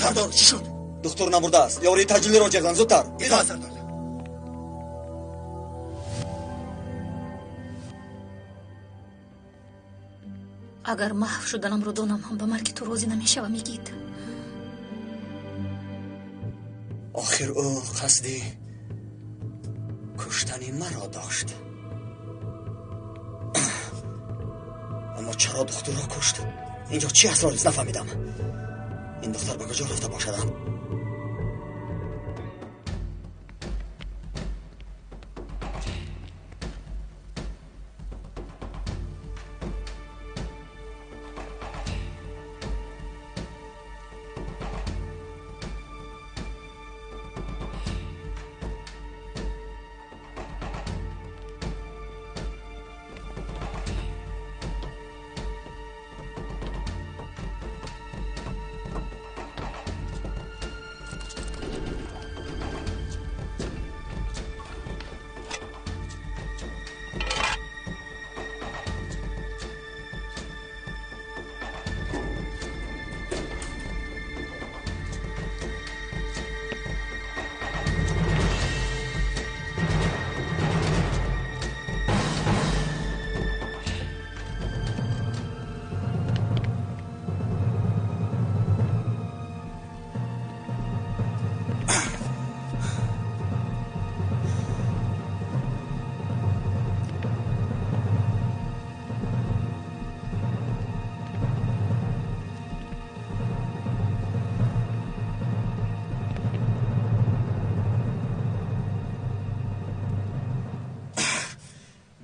Сардор, чӣ шуд? Духтур намурдааст. Ёрии таҷлилиро ҷеғ зан, зудтар. Итоат, сардор. Агар маҳв шуданамро донам ҳам ба марги ту розӣ намешавам, игит. Охир ӯ қасди куштани маро дошт. Аммо чаро духтурро кушт? Инҷо чӣ асрорист, нафаҳмидам. Ин духтар ба куҷо рафта бошад?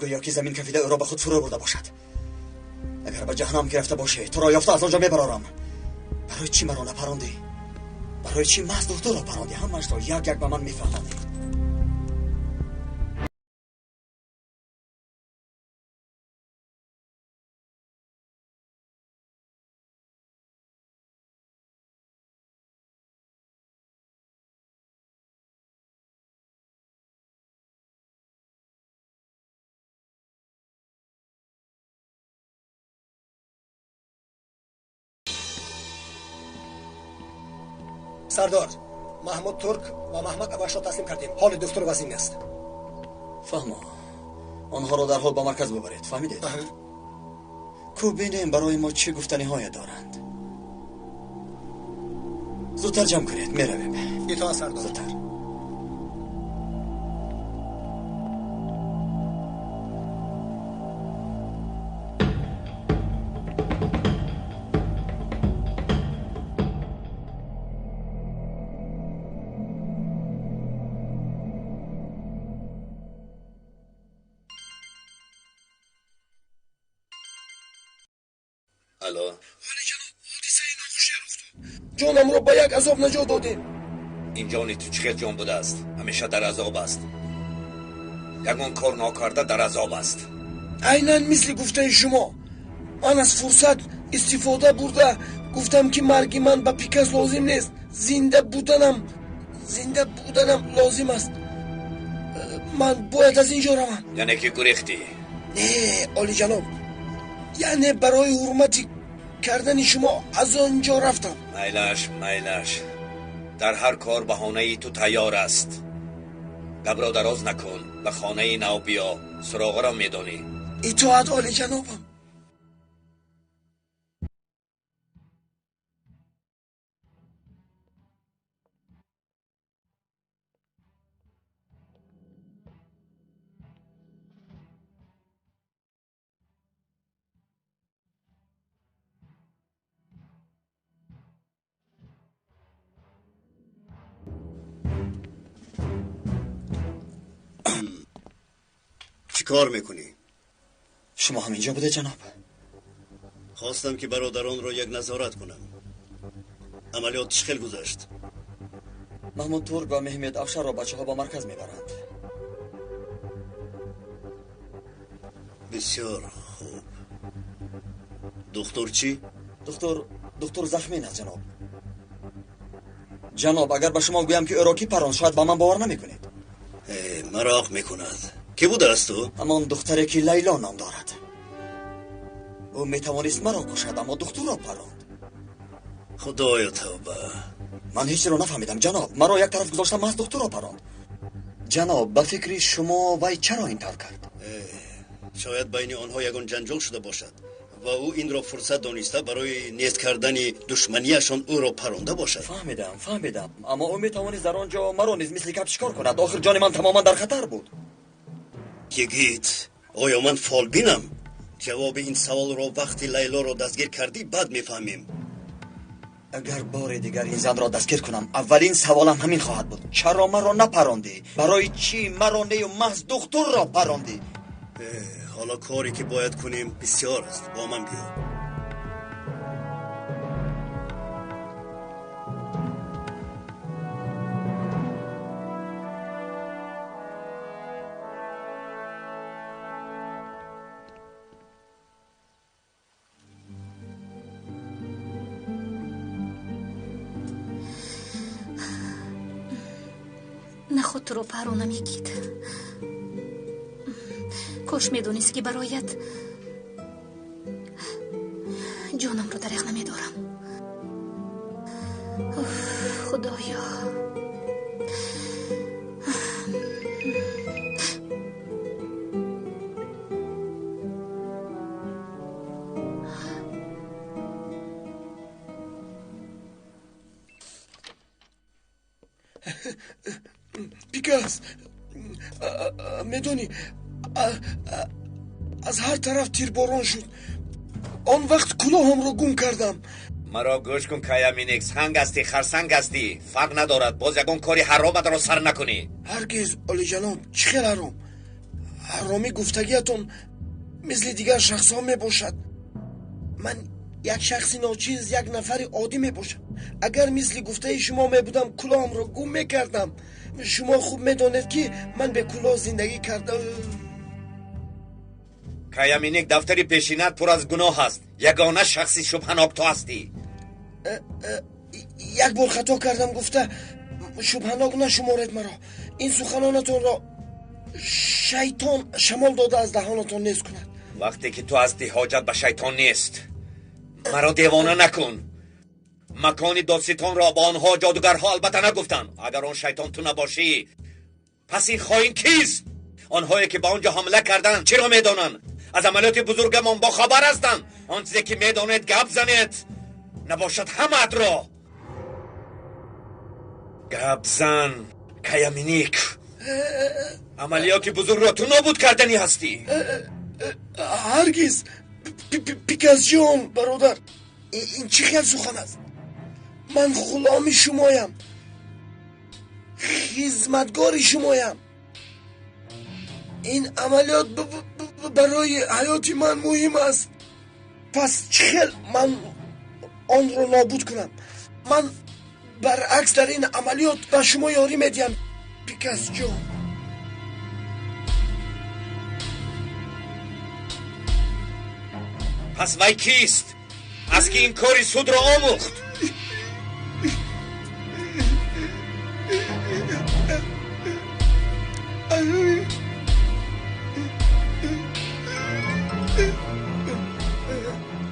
Гӯё ки замин кафида ӯро ба худ фурӯ бурда бошад. Агар ба ҷаҳаннам ки рафта бошӣ, туро ёфта аз он ҷо мебарорам. Барои чӣ маро напарондӣ? Барои чӣ маҳз духтурро парондӣ? Ҳамаашро як як ба ман мефаҳмондӣ. Сардор, Маҳмуд Турк ва Маҳмад Авашро таслим кардем. Ҳоли духтур вазин аст. Фаҳмо. Онҳоро дарҳол ба марказ бибаред. Фаҳмидед? Ку бинем барои мо чӣ гуфтаниҳое доранд. Зудтар ҷамъ кунед, меравем. Итоат, сардор. Зудтар. Алло. Олиҷаноб, ҳодисаи нохуше рух дод. Ҷонамро ба як азоб наҷот додем. Ин ҷони ту чӣ хел ҷон будааст? Ҳамеша дар азоб аст. Ягон кор нокарда дар азоб аст. Айнан мисли гуфтаи шумо. Ман аз фурсат истифода бурда гуфтам, ки марги ман ба Пикас лозим нест. Зинда буданам лозим аст. Ман бояд аз ин ҷо равам. Яъне ки гурехтӣ? Не, олиҷаноб. Яъне барои ҳурмати кардани шумо аз он ҷо рафтам. Майлаш, майлаш. Дар ҳар кор баҳонаи ту тайёр аст. Гапро дароз накун, ба хонаи нав биё, суроғаро медонӣ. Итоат, олиҷанобам. چی کار میکنی؟ شما هم اینجا بوده جناب؟ خواستم که برادران را یک نظارت کنم. عملیات چخیل گذشت؟ محمود ترک و مهمت افشار را بچه ها با مرکز میبرند. بسیار خوب. دکتر چی؟ دکتر زخمی است جناب. جناب اگر به شما گویم که او را کی پراند، شاید به من باور نمیکنید. مراق میکند. کی بوده است او؟ همان دختره که لیلا نام دارد. او میتوانست مرا کشد، اما دکتر را پراند. خدایا توبه. Ман ҳечро нафаҳмидам, ҷаноб. Маро як тараф гузошта маҳз духтурро паронд. Ҷаноб, ба фикри шумо вай чаро ин тавр кард? Шояд байни онҳо ягон ҷанҷол шуда бошад ва ӯ инро фурсат дониста барои нест кардани душманияшон ӯро паронда бошад. Фаҳмидам, фаҳмидам. Аммо ӯ метавонист дар он ҷо маро низ мисли кап шикор кунад. Охир ҷони ман тамоман дар хатар буд. Йигит, оё ман фолбинам? Ҷавоби ин саволро вақти Лайлоро дастгир кардӣ баъд мефаҳмем. Агар бори дигар ин занро дастгир кунам, аввалин саволам ҳамин хоҳад буд. Чаро маро напарондӣ? Барои чӣ маро нею маҳз духтурро парондӣ? Ҳоло коре ки бояд кунем бисёр аст. Бо ман биё. Наход туро паронам, Йигит. Кош медонист, ки бароят ҷонамро дареғ намедорам. Худоё. Пикас, медонӣ, аз ҳар тараф тирборон шуд. Он вақт кулоҳамро гум кардам. Маро гӯш кун, Каяминик, санг ҳастӣ, харсанг ҳастӣ, фарқ надорад. Боз ягон кори ҳароматро сар накунӣ. Ҳаргиз, олиҷаноб, чӣ хел ҳаром? Ҳаромӣ гуфтагиятон мисли дигар шахсҳо мебошад. Ман як шахси ночиз, як нафари оддӣ мебошам. Агар мисли гуфтаи шумо мебудам, кулоҳамро гум мекардам. Шумо хуб медонед, ки ман бе кулоҳ зиндагӣ карда. Каяминик, дафтари пешинат пур аз гуноҳ аст. Ягона шахси шубҳанок ту ҳастӣ. Як бор хато кардам гуфта шубҳанок нашуморед маро. Ин суханонатонро шайтон шамол дода аз даҳонатон нест кунад. Вақте ки ту ҳастӣ, ҳоҷат ба шайтон нест. Маро девона накун. Макони додситонро ба онҳо ҷодугарҳо албатта нагуфтанд. Агар он шайтон ту набошӣ, пас ин хоин кист? Онҳое ки ба он ҷо ҳамла карданд чиро медонанд? Аз амалиёти бузургамон бохабар ҳастанд. Он чизе ки медонед гап занед, набошад ҳамаатро. Гап зан, Каяминик. Амалиёти бузургро ту нобуд карданӣ ҳастӣ. Ҳаргиз, Пикасҷон, бародар, ин чӣ хел сухан аст? Ман ғуломи шумоям, хизматгори шумоям. Ин амалиёт барои ҳаёти ман муҳим аст. Пас чӣ хел ман онро нобуд кунам? Ман баръакс дар ин амалиёт ба шумо ёрӣ медиҳам, Пикасҷон. Пас вай кист? Аз ки ин кори судро омӯхт?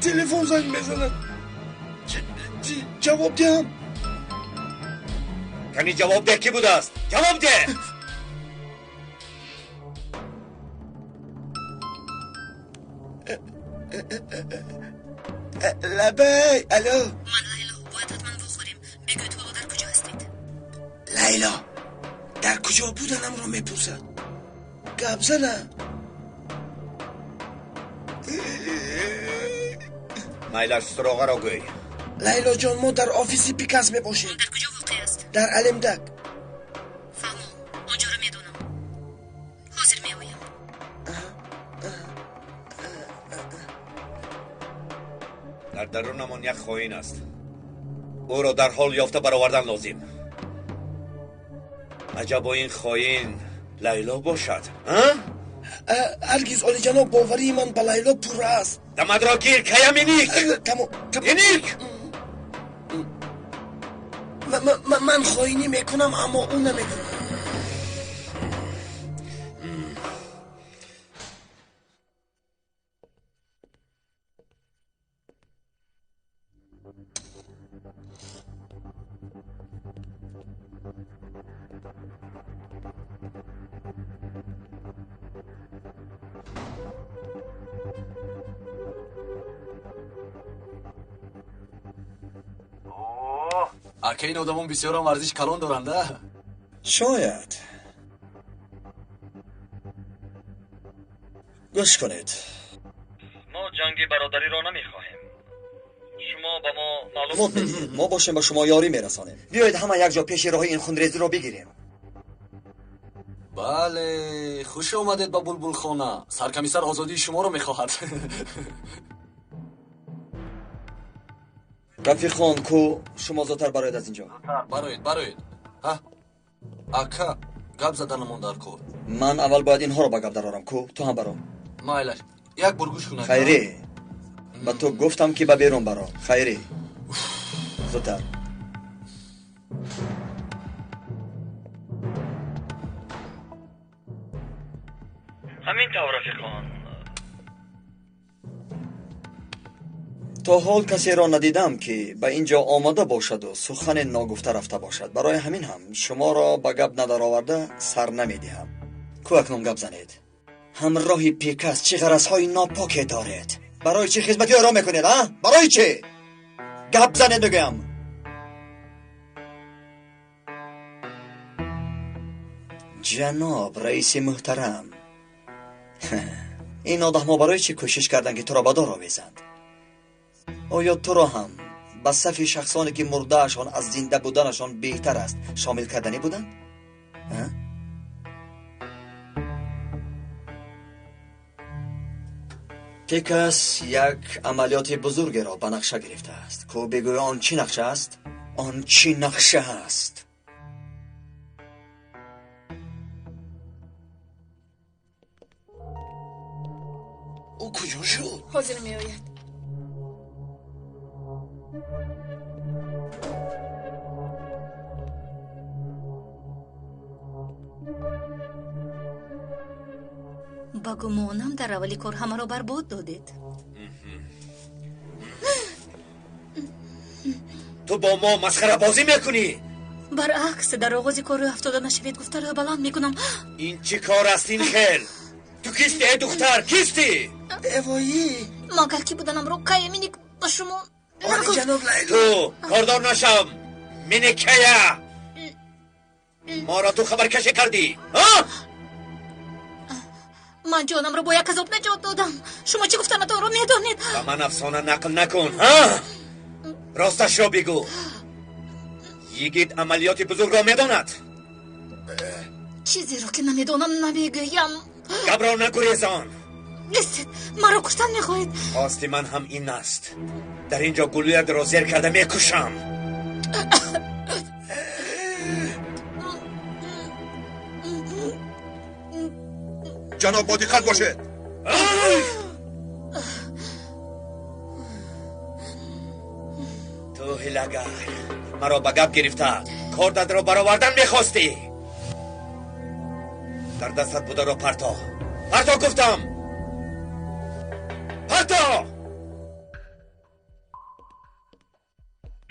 Телефон занг мезанад. Ҷавоб диҳам? Кани ҷавоб деҳ, кӣ будааст? Ҷавоб деҳ! Лабай, алло. Ман Лайло, бояд ҳатман вохӯрем. Бигӯед, ҳоло дар куҷо ҳастед? Лайло дар куҷо буданамро мепурсад. Гап зана. Майлаш, суроғаро гӯй. Лайло ҷон, мо дар офиси Пикас мебошем. Он дар куҷо воқеъ аст? Дар Алемдак. Фаҳмо, онҷоро медонам. Ҳозир меоям. Дар дарунамон як хоин аст. Ӯро дар ҳол ёфта баровардан лозим. Аҷабо ин хоин Лайло бошад, а? Ҳаргиз, олиҷаноб, боварии ман ба Лайло пурра аст. Дамадро гир, Каяминик! Тамом. Иник! Ман хоинӣ мекунам, аммо ӯ намекунад. Ака, ин одамон бисёрам арзиш калон доранд, а? Шояд. Гӯш кунед. Мо ҷанги бародариро намехоҳем. Шумо ба мо маълумот медиҳед, мо бошем ба шумо ёрӣ мерасонем. Биёед ҳама якҷо пеши роҳи ин хунрезиро бигирем. Бале, хуш омадед ба Булбулхона. Саркомиссар озодии шуморо мехоҳад. Рафиқон, ку шумо зудтар бароед аз инҷо. Бароед, бароед. Ҳа? Ака, гап заданамон дар кор. Ман аввал бояд инҳоро ба гап дарорам. Ку, ту ҳам баро. Майлаш, як бор гӯш кунад. Хайрӣ, ба ту гуфтам ки ба берун баро. Хайрӣ, зудтар. Ҳамин тавр, рафиқон. То ҳол касеро надидам ки ба ин ҷо омада бошаду сухане ногуфта рафта бошад. Барои ҳамин ҳам шуморо ба гап надароварда сар намедиҳам. Ку акнун гап занед. Ҳамроҳи Пекас чӣ ғаразҳои нопоке доред? Барои чӣ хизмати ӯро мекунед, а? Барои чӣ? Гап занед мегӯям. Ҷаноб раиси муҳтарам, ин одамҳо барои чӣ кӯшиш карданд ки туро ба дор овезанд? Оё туро ҳам ба сафи шахсоне ки мурдаашон аз зинда буданашон беҳтар аст шомил карданӣ буданд? Пекас як амалиёти бузургеро ба нақша гирифтааст. Ку бигӯй он чӣ нақша аст? Он чӣ нақша аст? Ӯ куҷо шуд? Ҳозир меояд. Ба гумонам дар аввали кор ҳамаро барбод додед. Ту бо мо масхарабозӣ мекунӣ? Баръакс, дар оғози кор рӯй афтода нашавед, гуфта рӯй баланд мекунам. Ин чӣ кор аст ин хел? Ту кистӣ, эй духтар, кистӣ? Эвоӣ! Магар ки буданамро кай миник ба шумо Оли ҷаноб Лайло! Ту кордор нашав, миникая! Моро ту хабаркашӣ кардӣ, а? Ман ҷонамро бо як азоб наҷот додам. Шумо чӣ гуфтанатонро медонед? Ба ман афсона нақл накун, ҳа? Росташро бигӯ. Йигит амалиёти бузургро медонад. Чизеро ки намедонам намегӯям. Гапро нагурезон. Нестед, маро куштан мехоҳед. Хости ман ҳам ин аст. Дар ин ҷо гулӯятро зер карда мекушам. Ҷаноб, бо диққат бошед. Ту ҳилагар маро ба гап гирифта кордатро баровардан мехостӣ. Дар дастат бударо парто. Парто гуфтам. Парто!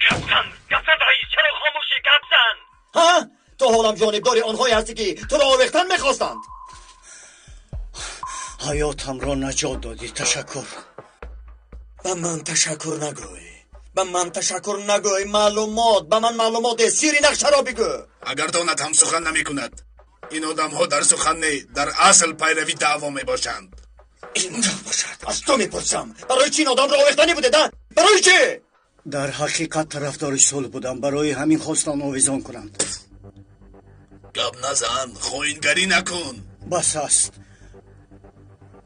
Гап зан, гап зан раис, чаро хомӯшӣ? Гап зан. Ҳа? Ту ҳолам ҷонибдори онҳое ҳастӣ ки туро овехтан мехостанд. Ҳаётамро наҷот додӣ, ташаккур. Ба ман ташаккур нагӯй. Ба ман ташаккур нагӯй. Маълумот, ба ман маълумот де, сири нақшаро бигӯ. Агар донад ҳам сухан намекунад. Ин одамҳо дар сухан не, дар асл пайрави даъво мебошанд. Ин бошад, аз ту мепурсам. Барои чӣ ин одамро овехтанӣ будед, а? Барои чӣ? Дар ҳақиқат тарафдори сулҳ будам, барои ҳамин хостам овезон кунанд. Гап назан, хоингарӣ накун. Бас аст.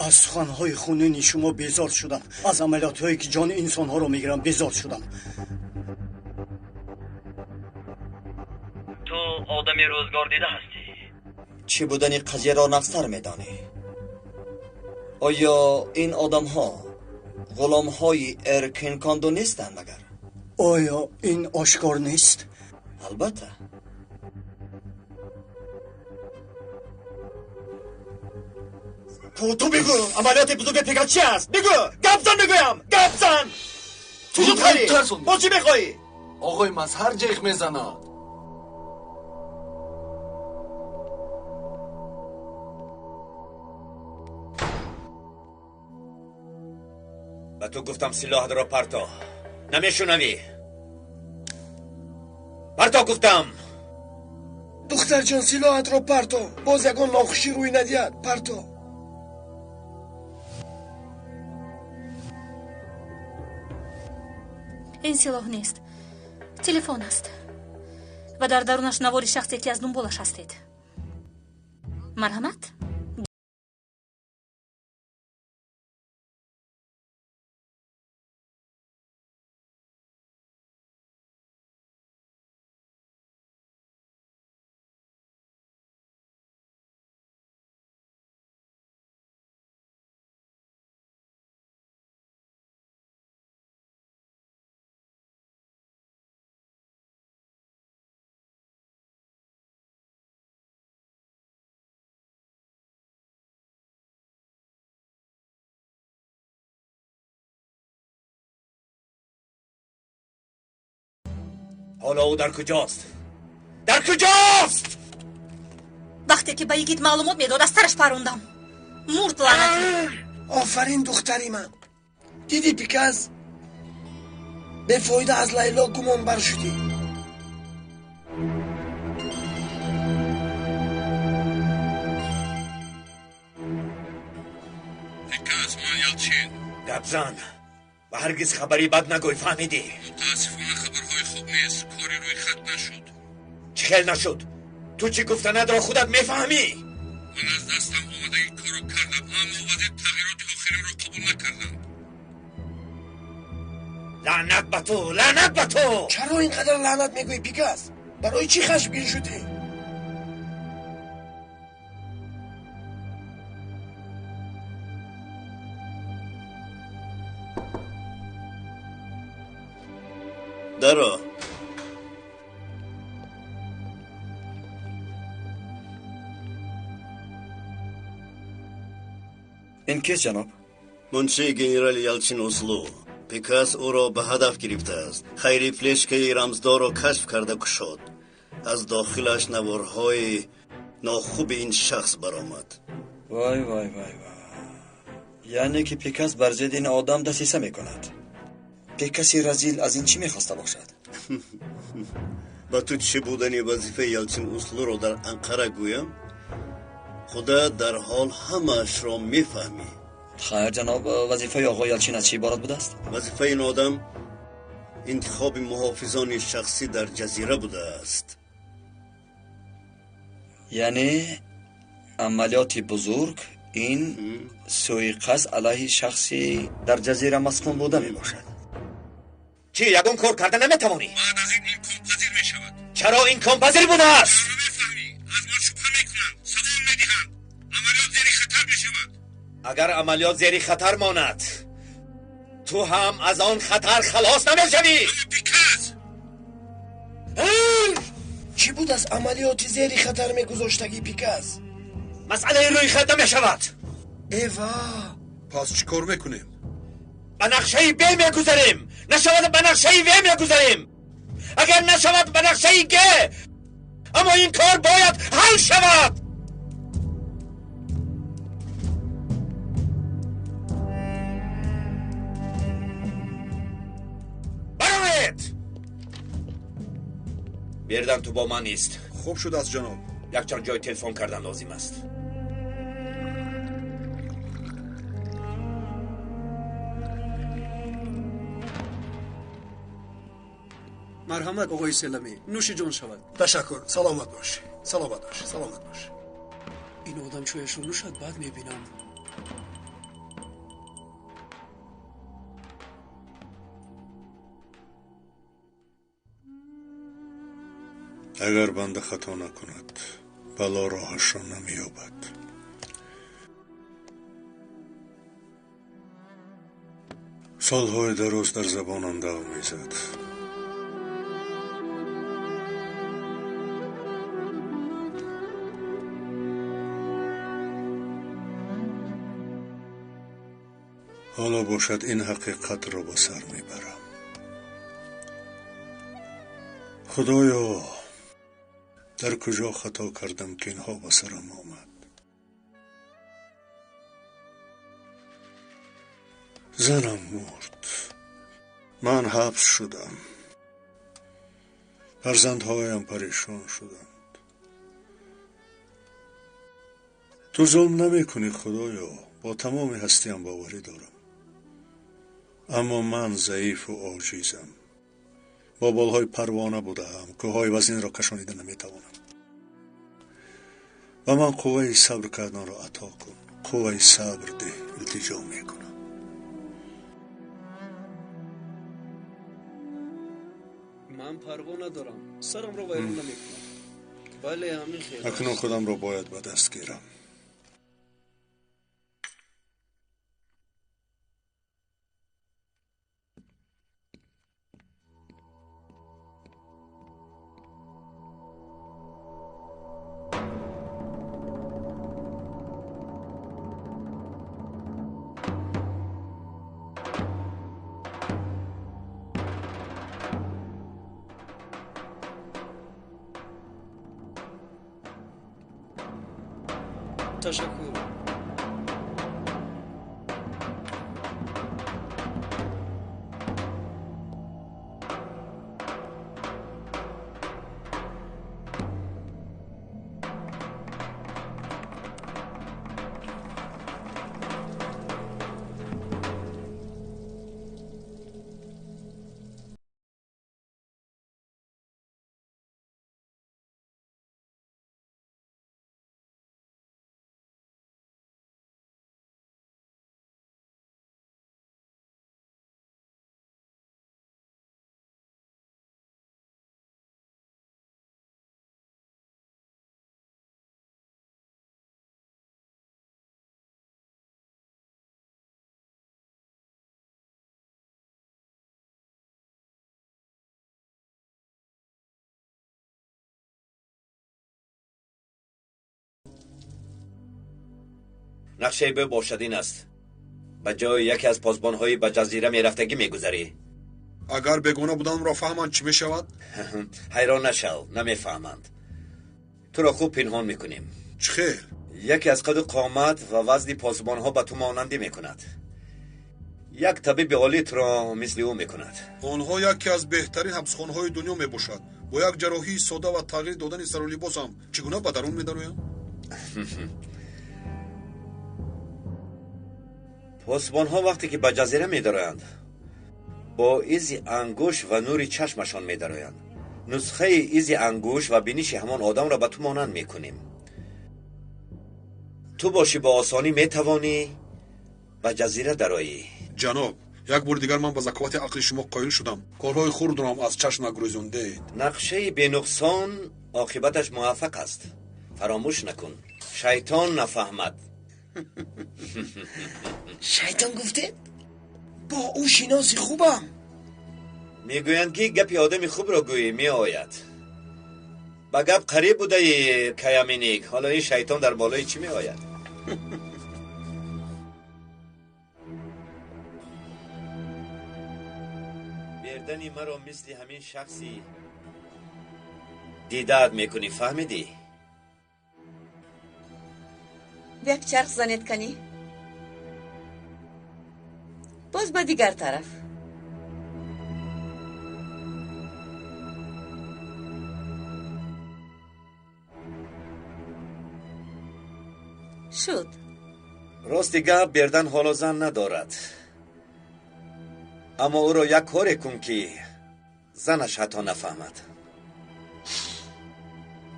Аз суханҳои хунини шумо безор шудам. Аз амалиётҳое ки ҷони инсонҳоро мегиранд безор шудам. Ту одами рӯзгор дида ҳастӣ. Чӣ будани қазияро нақстар медонӣ? Оё ин одамҳо ғуломҳои Эркинкондо нестанд магар? Оё ин ошкор нест? Албатта. Ту бигӯ, амалиёти бузурги Пекас чӣ аст? Бигӯ, гап зан мегӯям, гап зан! Чӣ шуд хари? Боз чӣ мехоҳӣ? Оғои Мазҳар ҷеғ мезанад. Ба ту гуфтам силоҳатро парто. Намешунавӣ? Парто гуфтам. Духтарҷон, силоҳатро парто, боз ягон нохушӣ рӯй надиҳад. Парто. Ин силоҳ нест, телефон аст ва дар дарунаш навори шахсе ки аз дунболаш ҳастед. Марҳамат. Ҳоло ӯ дар куҷост? Дар куҷост? Вақте ки ба йигит маълумот медод, аз сараш парондам. Мурд, лаънатӣ. Офарин, духтари ман. Дидӣ, Пиказ, бефоида аз Лайло гумонбар шудӣ. Пиказ, ман Ялчин. Гап зан ва ҳаргиз хабари бад нагӯй, фаҳмидӣ? Мутаассифона хабарҳои хуб нест. Кори рӯи хат нашуд. Чӣ хел нашуд? Ту чӣ гуфтанатро худат мефаҳмӣ? Ман аз дастам омадаги корро кардам, аммо вазир тағйироти охиринро қабул накарданд. Лаънат ба ту, лаънат ба ту! Чаро ин қадар лаънат мегӯӣ, Пиказ? Барои чӣ хашмгин шудӣ? Даро. Ин кист, ҷаноб? Муншии генерали Ялчин Услу. Пикас ӯро ба ҳадаф гирифтааст. Хайри флешкаи рамздорро кашф карда кушод. Аз дохилаш наворҳои нохуби ин шахс баромад. Вай, вай, вай, вай. Яъне ки Пикас бар зидди ин одам дасиса мекунад. Пикаси разил аз ин чӣ мехоста бошад? Ба ту чӣ будани вазифаи Ялчин Услуро дар Анқара гӯям, худат дар ҳол ҳамаашро мефаҳмӣ. Хайр, ҷаноб, вазифаи оғои Ялчин аз чӣ иборат будааст? Вазифаи ин одам интихоби муҳофизони шахсӣ дар ҷазира будааст. Яъне амалиёти бузург ин сӯиқасд алайҳи шахси дар ҷазира маскун буда мебошад. Чӣ, ягон кор карда наметавонӣ? Баъд аз ин имконпазир мешавад. Чаро имконпазир будааст? Чаро мефаҳмӣ? Аз ман шубҳа мекунанд, савол медиҳанд. Амалиёт зери хатар мешавад. Агар амалиёт зери хатар монад, ту ҳам аз он хатар халос намешавӣ. Аммо Пиказ! Чӣ буд аз амалиёти зери хатар мегузоштагӣ, Пиказ? Масъалаи рӯи хат намешавад. Эва! Пас чӣ кор мекунем? Ба нақшаи Б мегузарем. Нашавад, ба нақшаи В мегузарем. Агар нашавад, ба нақшаи Г. Аммо ин кор бояд ҳал шавад. Баровед! Бердан ту бо ман нест. Хуб шудааст, ҷаноб. Якчанд ҷой телефон кардан лозим аст. Марҳамат, оғои Селамӣ, нӯши ҷон шавад. Ташаккур, саломат бош, саломат бош, саломат бош. Ин одам чояшро нӯшад, баъд мебинам. Агар банда хато накунад, бало роҳашро намеёбад. Солҳои дароз дар забонам давр мезад. Ҳоло бошад ин ҳақиқатро ба сар мебарам. Худоё, дар куҷо хато кардам, ки инҳо ба сарам омад? Занам мурд, ман ҳабс шудам, Фарзандҳоям парешон шуданд. Ту зулм намекунӣ, Худоё, бо тамоми ҳастиям боварӣ дорам. Аммо ман заифу оҷизам. Бо болҳои парвона будаам, кӯҳҳои вазнинро кашонида наметавонам. Ба ман қувваи сабр карданро ато кун. Қувваи сабр деҳ, илтиҷо мекунам. Ман парво надорам, сарамро вайрон намекунам. Бале, ҳамин хел. Акнун худамро бояд ба даст гирам. Ташаккур. Нақшаи б бошад ин аст. Ба ҷои яке аз посбонҳои ба ҷазира мерафтагӣ мегузарӣ. Агар бегона буданамро фаҳманд, чӣ мешавад? Ҳайрон нашав, намефаҳманд. Туро хуб пинҳон мекунем. Чӣ хел? Яке аз қаду қомат ва вазни посбонҳо ба ту монандӣ мекунад. Як табиби олӣ туро мисли ӯ мекунад. Онҳо яке аз беҳтарин ҳабсхонаҳои дунё мебошад. Бо як ҷарроҳии сода ва тағйир додани сару либосам чӣ гуна ба дарун медароям? Посбонҳо вақте ки ба ҷазира медароянд, бо изи ангуш ва нури чашмашон медароянд. Нусхаи изи ангуш ва биниши ҳамон одамро ба ту монанд мекунем. Ту бошӣ бо осонӣ метавонӣ ба ҷазира дароӣ. Ҷаноб, як бори дигар ман ба заковати ақли шумо қоил шудам. Корҳои хурдроам аз чашм нагурезондед. Нақшаи бенуқсон оқибаташ муваффақ аст. Фаромӯш накун, шайтон нафаҳмад. Шайтон гуфтед? Бо ӯ шиноси хубам. Мегӯянд, ки гапи одами хубро гӯӣ меояд. Ба гап қариб будаи Каяминик. Ҳоло ин шайтон дар болои чӣ меояд? Бердани маро мисли ҳамин шахси дидаат мекунӣ, фаҳмидӣ? Як чарх занед канӣ. Боз ба дигар тараф. Шуд. Рости гап, Бердан ҳоло зан надорад. Аммо ӯро як коре кун, ки занаш ҳатто нафаҳмад.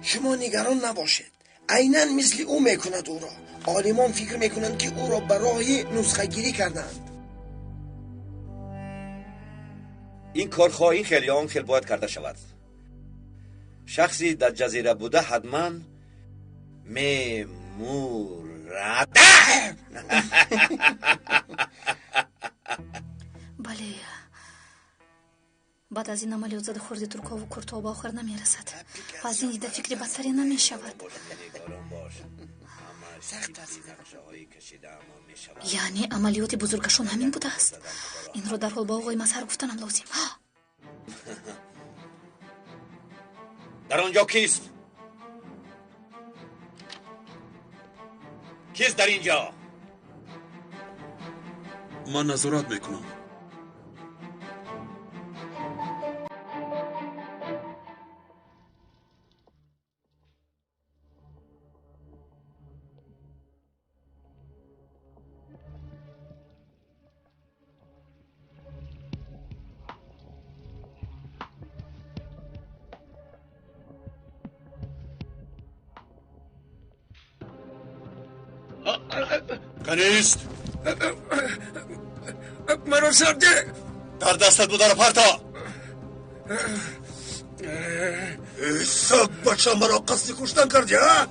Шумо нигарон набошед. Айнан мисли ӯ мекунад ӯро. Олимон фикр мекунанд, ки ӯро ба роҳи нусхагирӣ карданд. Ин кор хоҳ ин хел ё он хел бояд карда шавад. Шахси дар ҷазира буда ҳатман мемурад. Бале, баъд аз ин амалиёт зада хӯрди туркҳову куртҳо ба охир намерасад ва аз ин дида фикри бадтаре намешавад. Яъне амалиёти бузургашон ҳамин будааст. Инро дарҳол ба оғои Мазҳар гуфтанам лозим. Дар он ҷо кист? Кист дар ин ҷо? Ман назорат мекунам. Канист! Маро сарде! Дар дастат бударо парто! Саг бача, маро қасди куштан кардӣ, а?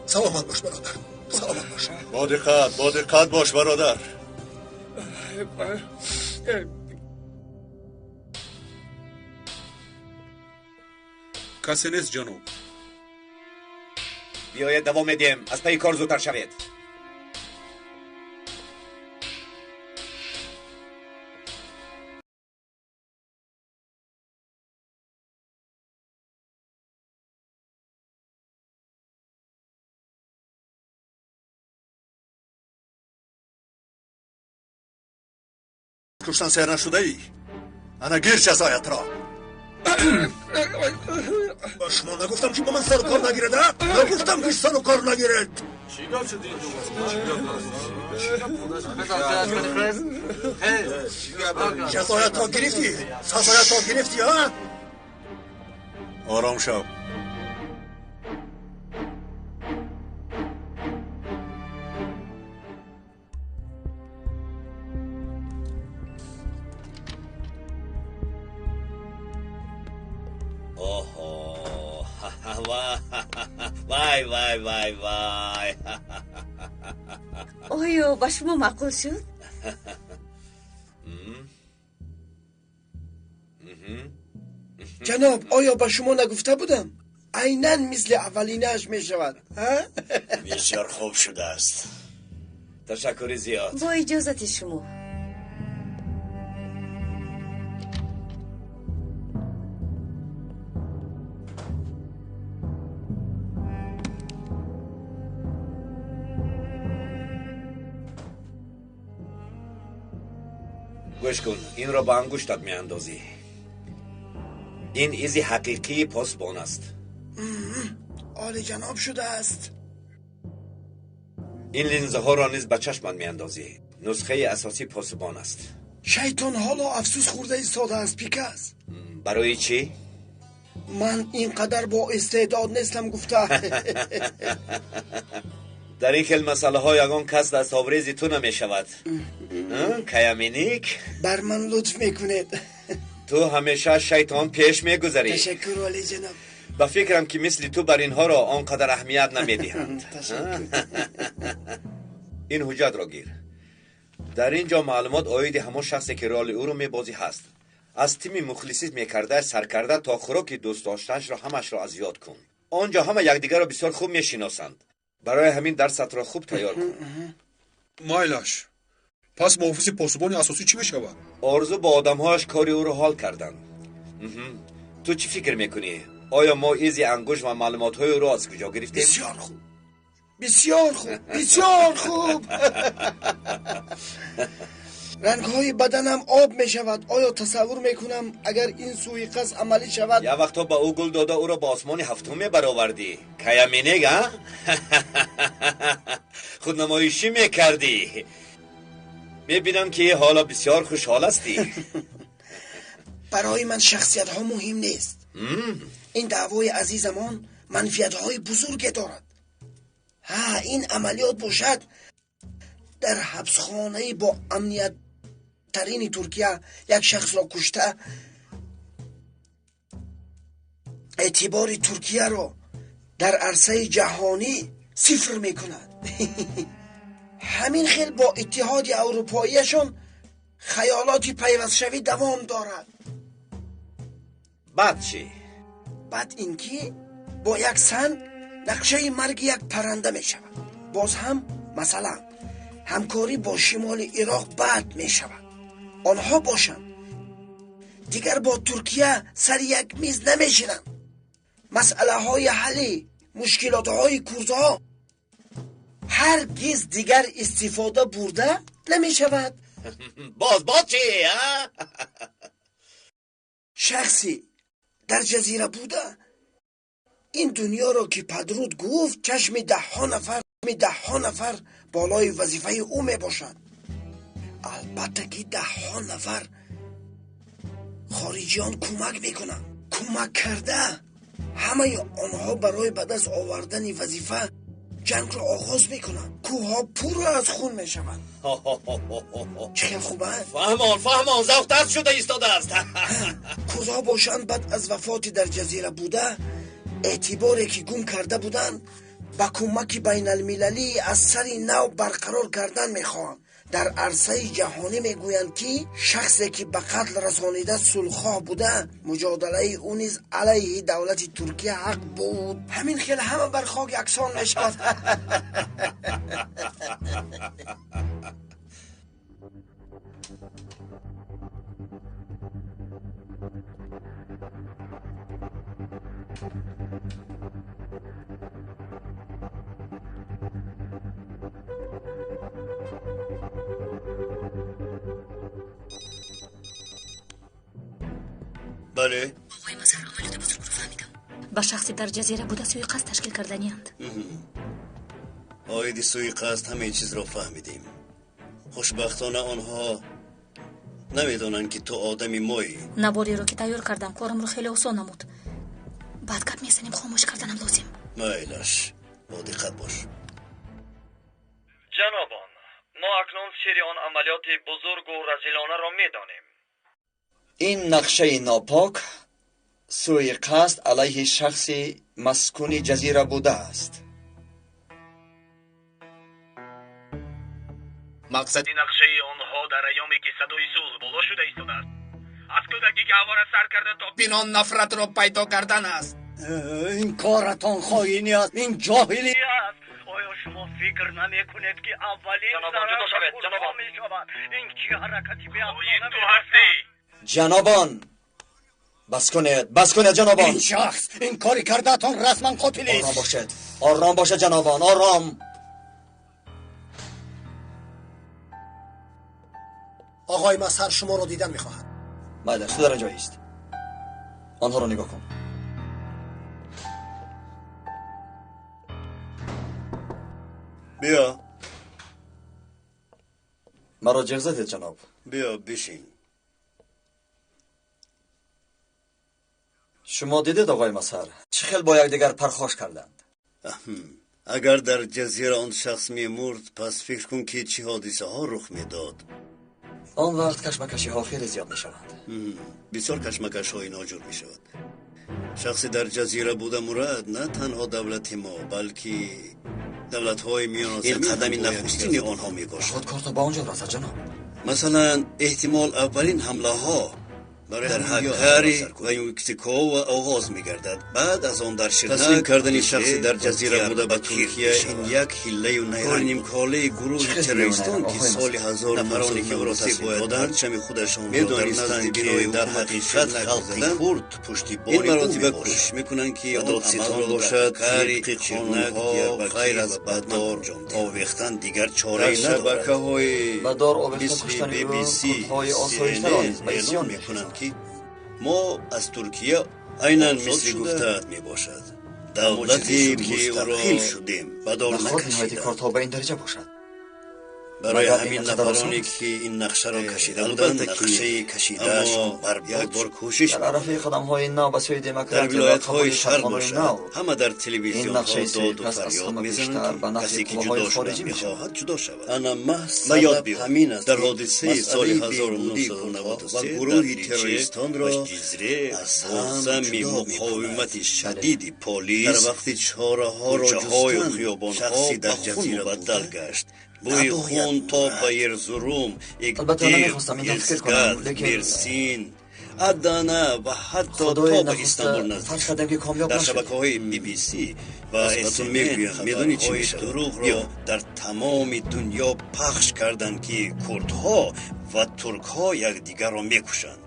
Саломат бош, бародар, саломат бош. Бо диққат, бо диққат бош, бародар. Касе нест, ҷаноб. Биёед, давом медиҳем. Аз пайи кор зудтар шавед. Куштан сер нашудаӣ? Ана гир ҷазоятро. Ба шумо нагуфтам, ки ба ман сару кор нагиред, а? Нагуфтам, ки сару кор нагиред. Чӣ гап шуд инҷо? Ҷазоятро гирифтӣ? Сазоятро гирифтӣ, а? Ором шав. Вай, вай, вай, вай. Оё ба шумо маъқул шуд? Ҷаноб, оё ба шумо нагуфта будам? Айнан мисли аввалинааш мешавад. Бисёр хуб шудааст. Ташаккури зиёд. Бо иҷозати шумо. Гӯш кун, инро ба ангуштат меандозӣ. Ин изи ҳақиқии посбон аст. Олиҷаноб шудааст. Ин линзаҳоро низ ба чашмат меандозӣ. Нусхаи асосии посбон аст. Шайтон ҳоло афсӯс хӯрда истодааст, Пикас. Барои чӣ? Ман ин қадар бо истеъдод нестам, гуфта. Дар ин хел масъалаҳо ягон кас дастоврези ту намешавад. Каяминик? Бар ман лутф мекунед. Ту ҳамеша шайтон пеш мегузарӣ. Ташаккур, олиҷаноб. Ба фикрам, ки мисли ту бар инҳоро он қадар аҳамият намедиҳанд. Ин ҳуҷҷатро гир. Дар ин ҷо маълумот оиди ҳамон шахсе, ки роли ӯро мебозӣ ҳаст. Аз тими мухлисӣ мекардааш саркарда то хӯроки дӯст доштаашро ҳамаашро аз ёд кун. Он ҷо ҳама якдигарро бисёр хуб мешиносанд. Барои ҳамин дарсатро хуб тайёр кун. Майлаш. Пас муҳофизи посбони асосӣ чӣ мешавад? Орзу бо одамҳояш кори ӯро ҳол карданд. Ту чӣ фикр мекунӣ? Оё мо изи ангушт ва маълумотҳои ӯро аз куҷо гирифтем? Бисёр хуб, бисёр хуб, бисёр хуб. Рангҳои баданам об мешавад. Оё тасаввур мекунам, агар ин суиқасд амалӣ шавад? Як вақто ба ӯ гул дода, ӯро ба осмони ҳафтум мебаровардӣ. Каяминег, а? Худнамоишӣ мекардӣ. Мебинам, ки ҳоло бисёр хушҳол ҳастӣ. Барои ман шахсиятҳо муҳим нест. Ин даъвои азизамон манфиатҳои бузурге дорад. Ҳа, ин амалиёт бошад дар ҳабсхонаи бо амнияттарини Туркия як шахсро кушта, эътибори Туркияро дар арсаи ҷаҳонӣ сифр мекунад. Ҳамин хел бо Иттиҳоди Аврупоияшон хаёлоти пайвастшавӣ давом дорад. Баъд чӣ? Баъд ин ки бо як санг нақшаи марги як парранда мешавад. Боз ҳам масалан ҳамкорӣ бо шимоли Ироқ бад мешавад. Онҳо бошанд дигар бо Туркия сари як миз намешинанд. Масъалаҳои ҳалли мушкилотҳои курдҳо ҳаргиз дигар истифода бурда намешавад. Боз боз чӣ? Шахсе дар ҷазира буда ин дунёро ки падруд гуфт, чашми даҳҳо нафар болои вазифаи ӯ мебошад. Албатта ки даҳҳо нафар хориҷиён кӯмак мекунанд. Кӯмак карда Ҳамаи онҳо барои ба даст овардани вазифа ҷангро оғоз мекунанд. Кӯҳҳо пурра аз хун мешаванд. Чӣ хел хуб, а? Фаҳмон, фаҳмон, завқтар шуда истодааст. Курдҳо бошанд, баъд аз вафоти дар ҷазира буда, эътиборе ки гум карда буданд, ба кӯмаки байналмилалӣ аз сари нав барқарор кардан мехоҳанд. Дар арсаи ҷаҳонӣ мегӯянд, ки шахсе ки ба қатл расонида сулҳхоҳ буда, муҷодалаи ӯ низ алайҳи давлати Туркия ҳақ буд. Ҳамин хел ҳама бар хок яксон мешавад. Бале. Оғои Мазҳар, амалиёти бузургро фаҳмидам. Ба шахсе дар ҷазира буда суиқасд ташкил карданианд. Оиди суиқасд ҳамаи чизро фаҳмидем. Хушбахтона, онҳо намедонанд, ки ту одами моӣ. Навориро ки тайёр кардам, корамро хеле осон намуд. Баъд гап мезанем, хомӯш карданам лозим. Майлаш, бо диққат бош. Ҷанобон, мо акнун сирри он амалиёти бузургу разилонаро медонем. Ин нақшаи нопок сӯи қасд алайҳи шахси маскуни ҷазира будааст. Мақсади нақшаи онҳо дар айёме ки садои сулҳ боло шуда истодааст, аз кӯдаки гаҳвора сар карда то пинон нафратро пайдо кардан аст. Ин коратон хоинӣ аст, ин ҷоҳилӣ аст. Оё шумо фикр намекунед, ки аввалин Ҷанобон, ҷудо шавед, ҷанобон. мешавад? Ин чӣ ҳаракати беақлона ту ҳастӣ? Ҷанобон, бас кунед, бас кунед, ҷанобон. Ин шахс, ин кори кардаатон расман қотилист. Ором бошед, ором бошед, ҷанобон, ором. Оғои Мазҳар шуморо дидан мехоҳад. Майлаш, ту дар ин ҷо ист, онҳоро нигоҳ кун. Биё. Маро ҷеғ задед, ҷаноб? Биё, бишин. Шумо дидед, оғои Мазҳар, чӣ хел бо якдигар пархош карданд? Агар дар ҷазира он шахс мемурд, пас фикр кун, ки чӣ ҳодисаҳо рух медод. Он вақт кашмакашиҳо хеле зиёд мешаванд. Бисёр кашмакашҳои ноҷур мешавад. Шахсе дар ҷазира буда мурад, на танҳо давлати мо, балки давлатҳои миёназамин ин қадами нахустини онҳо мебошад. Худ кор то ба он ҷо расад, ҷаноб. Масалан, эҳтимол аввалин ҳамлаҳо дар Ҳаккари ва Юксикова оғоз мегардад, баъд аз он дар Ширнак. Таслим кардани шахсе дар ҷазира буда ба Туркия ин як ҳиллаю найранг, нимколаи гурӯҳи террористон, ки соли 19 нафароне ки ӯро таслим доданд, парчами худашонро медонистанд, ки дар ҳақиқат халқи курд пуштибони ин маротиба кӯшиш мекунанд, ки он амалро бошад тибқи қонунҳо, ғайр аз ба дор овехтан дигар чорае надорад. Шабакаҳои ба дор овехта мисли куштани ӯ BBC, курдҳои осоиштаро низ ба эълон исён мекунанд, мехезонад. ки мо аз Туркия айнан мисли гуфтаат мебошад, давлати мустақил шудем, ба дор Наход ниҳояти накашиданд. кор то ба ин дараҷа бошад. Барои Магар ин ҳамин қадар осон нафароне аст? ки ин нақшаро кашида буданд, Албатта ки нақшаи кашидаашон аммо барбод як бор кӯшиш дар арафаи қадамҳои нав ба сӯи дар демократия ва вилоятҳои қабули шарқ шартномаи бошад, нав ҳама дар ин телевизионҳо нақшаи доду суиқасд аз фарёд ҳама мезананд, бештар ки ба нафъи касе ки қувваҳои ҷудо шудан хориҷӣ мешавад. мехоҳад, ҷудо шавад. Ана маҳз сабаб ёд ҳамин аст, дар ки ҳодисаи соли масъалаи беҳбудии 1993 ва дар гурӯҳи Личе террористонро ва Ҷизре аз бо ҳам замми ҷудо муқовимати мекунад. шадиди полис Дар вақти чораҳоро кӯчаҳою ҷустан, хиёбонҳо шахси дар ба хун ҷазира мубаддал буда гашт. Бӯи набояд хун то мурад. ба Эрзурум, Албатта, Игдир, намехостам ин тавр фикр кунам, Йозгат, лекин Мерсин, Адана ва ҳатто Худои то ба нахуста Истанбул наздик фарз шуд. кардем, ки комёб Дар нашудем. шабакаҳои BBC ва Пас ба ту CNN мегӯям, медонӣ чӣ хабарҳои мешавад? дурӯғро Биё. дар тамоми дунё пахш карданд, ки курдҳо ва туркҳо якдигарро мекушанд.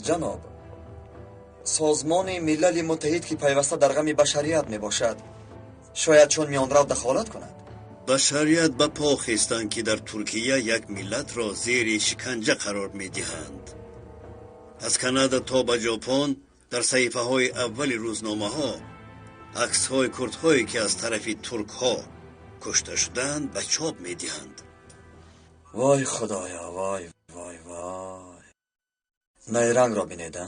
Ҷаноб, Созмони Милали Муттаҳид, ки пайваста дар ғами башарият мебошад, шояд чун миёнрав дахолат кунад. Башарият ба по хестанд, ки дар Туркия як миллатро зери шиканҷа қарор медиҳанд. Аз Канада то ба Ҷопон дар саҳифаҳои аввали рӯзномаҳо аксҳои курдҳое, ки аз тарафи туркҳо кушта шудаанд, ба чоп медиҳанд. Вой, Худоё, вой, вой, вой! Найрангро бинед, а?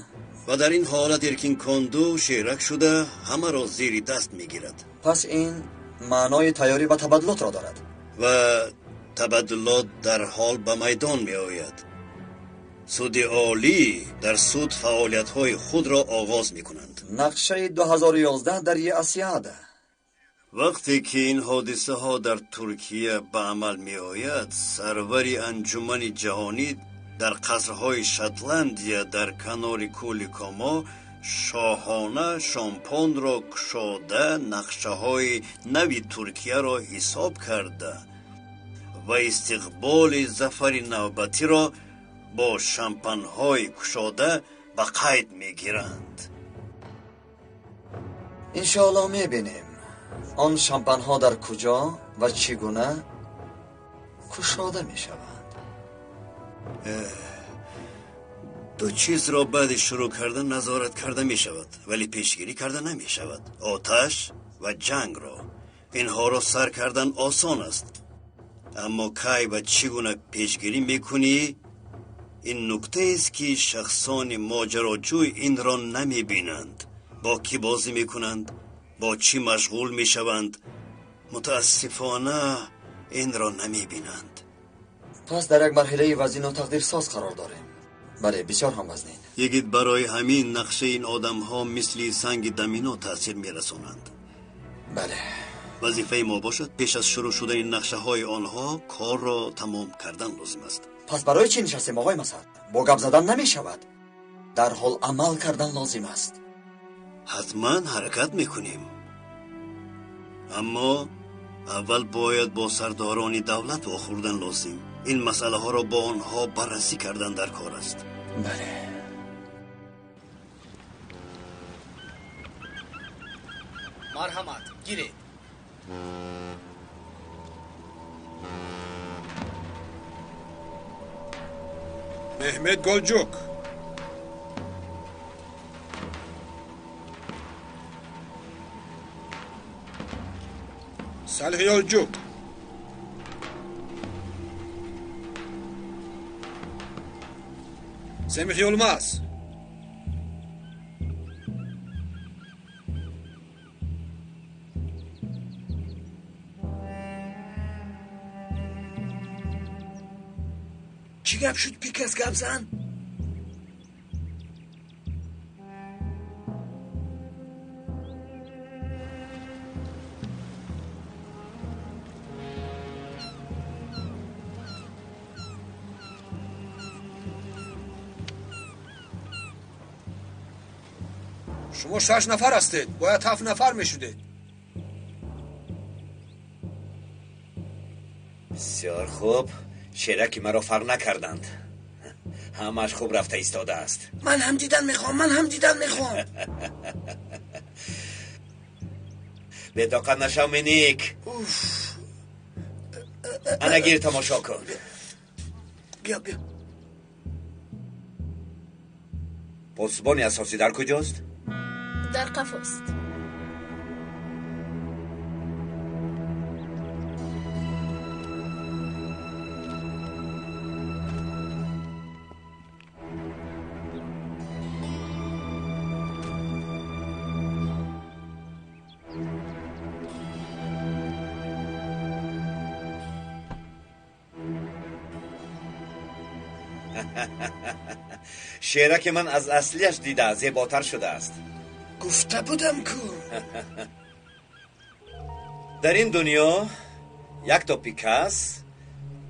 Ва дар ин ҳолат Эркин Конду шерак шуда ҳамаро зери даст мегирад. Пас ин маънои тайёрӣ ба табаддулотро дорад. Ва табаддулот дарҳол ба майдон меояд. Суди олӣ дар суд фаъолиятҳои худро оғоз мекунанд. Нақшаи 2011 дар Еасиада. Вақте ки ин ҳодисаҳо дар Туркия ба амал меояд, сарвари анҷумани ҷаҳонӣ дар қасрҳои Шотландия дар канори кӯли Комо шоҳона шампонро кушода, нақшаҳои нави Туркияро ҳисоб карда ва истиқболи зафари навбатиро бо шампанҳои кушода ба қайд мегиранд. Иншоаллоҳ мебинем он шампанҳо дар куҷо ва чӣ гуна кушода мешаванд. Ду чизро баъди шурӯъ кардан назорат карда мешавад, вале пешгирӣ карда намешавад: оташ ва ҷангро. Инҳоро сар кардан осон аст, аммо кай ва чӣ гуна пешгирӣ мекунӣ, ин нуктаест ки шахсони моҷароҷӯй инро намебинанд. Бо кӣ бозӣ мекунанд, бо чӣ машғул мешаванд, мутаассифона инро намебинанд. Пас дар як марҳилаи вазину тақдирсоз қарор дорем. Бале, бисёр ҳам вазнин. Йигит, барои ҳамин нақшаи ин одамҳо мисли санги домино таъсир мерасонанд. Бале. Вазифаи мо бошад пеш аз шурӯъ шудани нақшаҳои онҳо корро тамом кардан лозим аст. Пас барои чӣ нишастем, оғои Масад? Бо гап задан намешавад. Дарҳол амал кардан лозим аст. Ҳатман ҳаракат мекунем. Аммо аввал бояд бо сардорони давлат вохӯрдан лозим. Ин масъалаҳоро бо онҳо баррасӣ кардан дар кор аст. Бале. Марҳамат, гиред. Меҳмет Голҷук. Салҳ Ёлҷук. Семих Йолмаз. Чӣ гап шуд, Пикас, гап зан? Шумо 6 нафар ҳастед, бояд 7 нафар мешудед. Бисёр хуб. Шераки маро фарқ накарданд. Ҳамааш хуб рафта истодааст. Ман ҳам дидан мехоҳам, ман ҳам дидан мехоҳам. Бетоқат нашав, Миник. Ана гир, тамошо кун. Биё, биё. Посбони асосӣ дар куҷост? Дар қафост. Шераки ман аз аслиаш дида зеботар шудааст. Гуфта будам ку. Дар ин дунё якто Пикас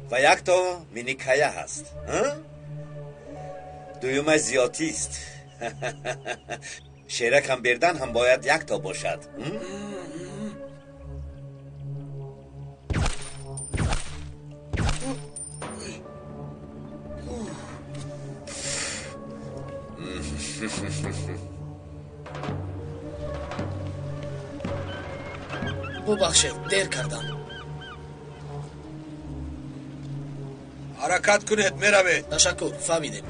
ва якто Миникая ҳаст. Дуюмаш зиёдтист. Шеракам бердан ҳам бояд якто бошад. Бубахшед, дер кардам. Ҳаракат кунед, меравед. Ташаккур, фаҳмидем.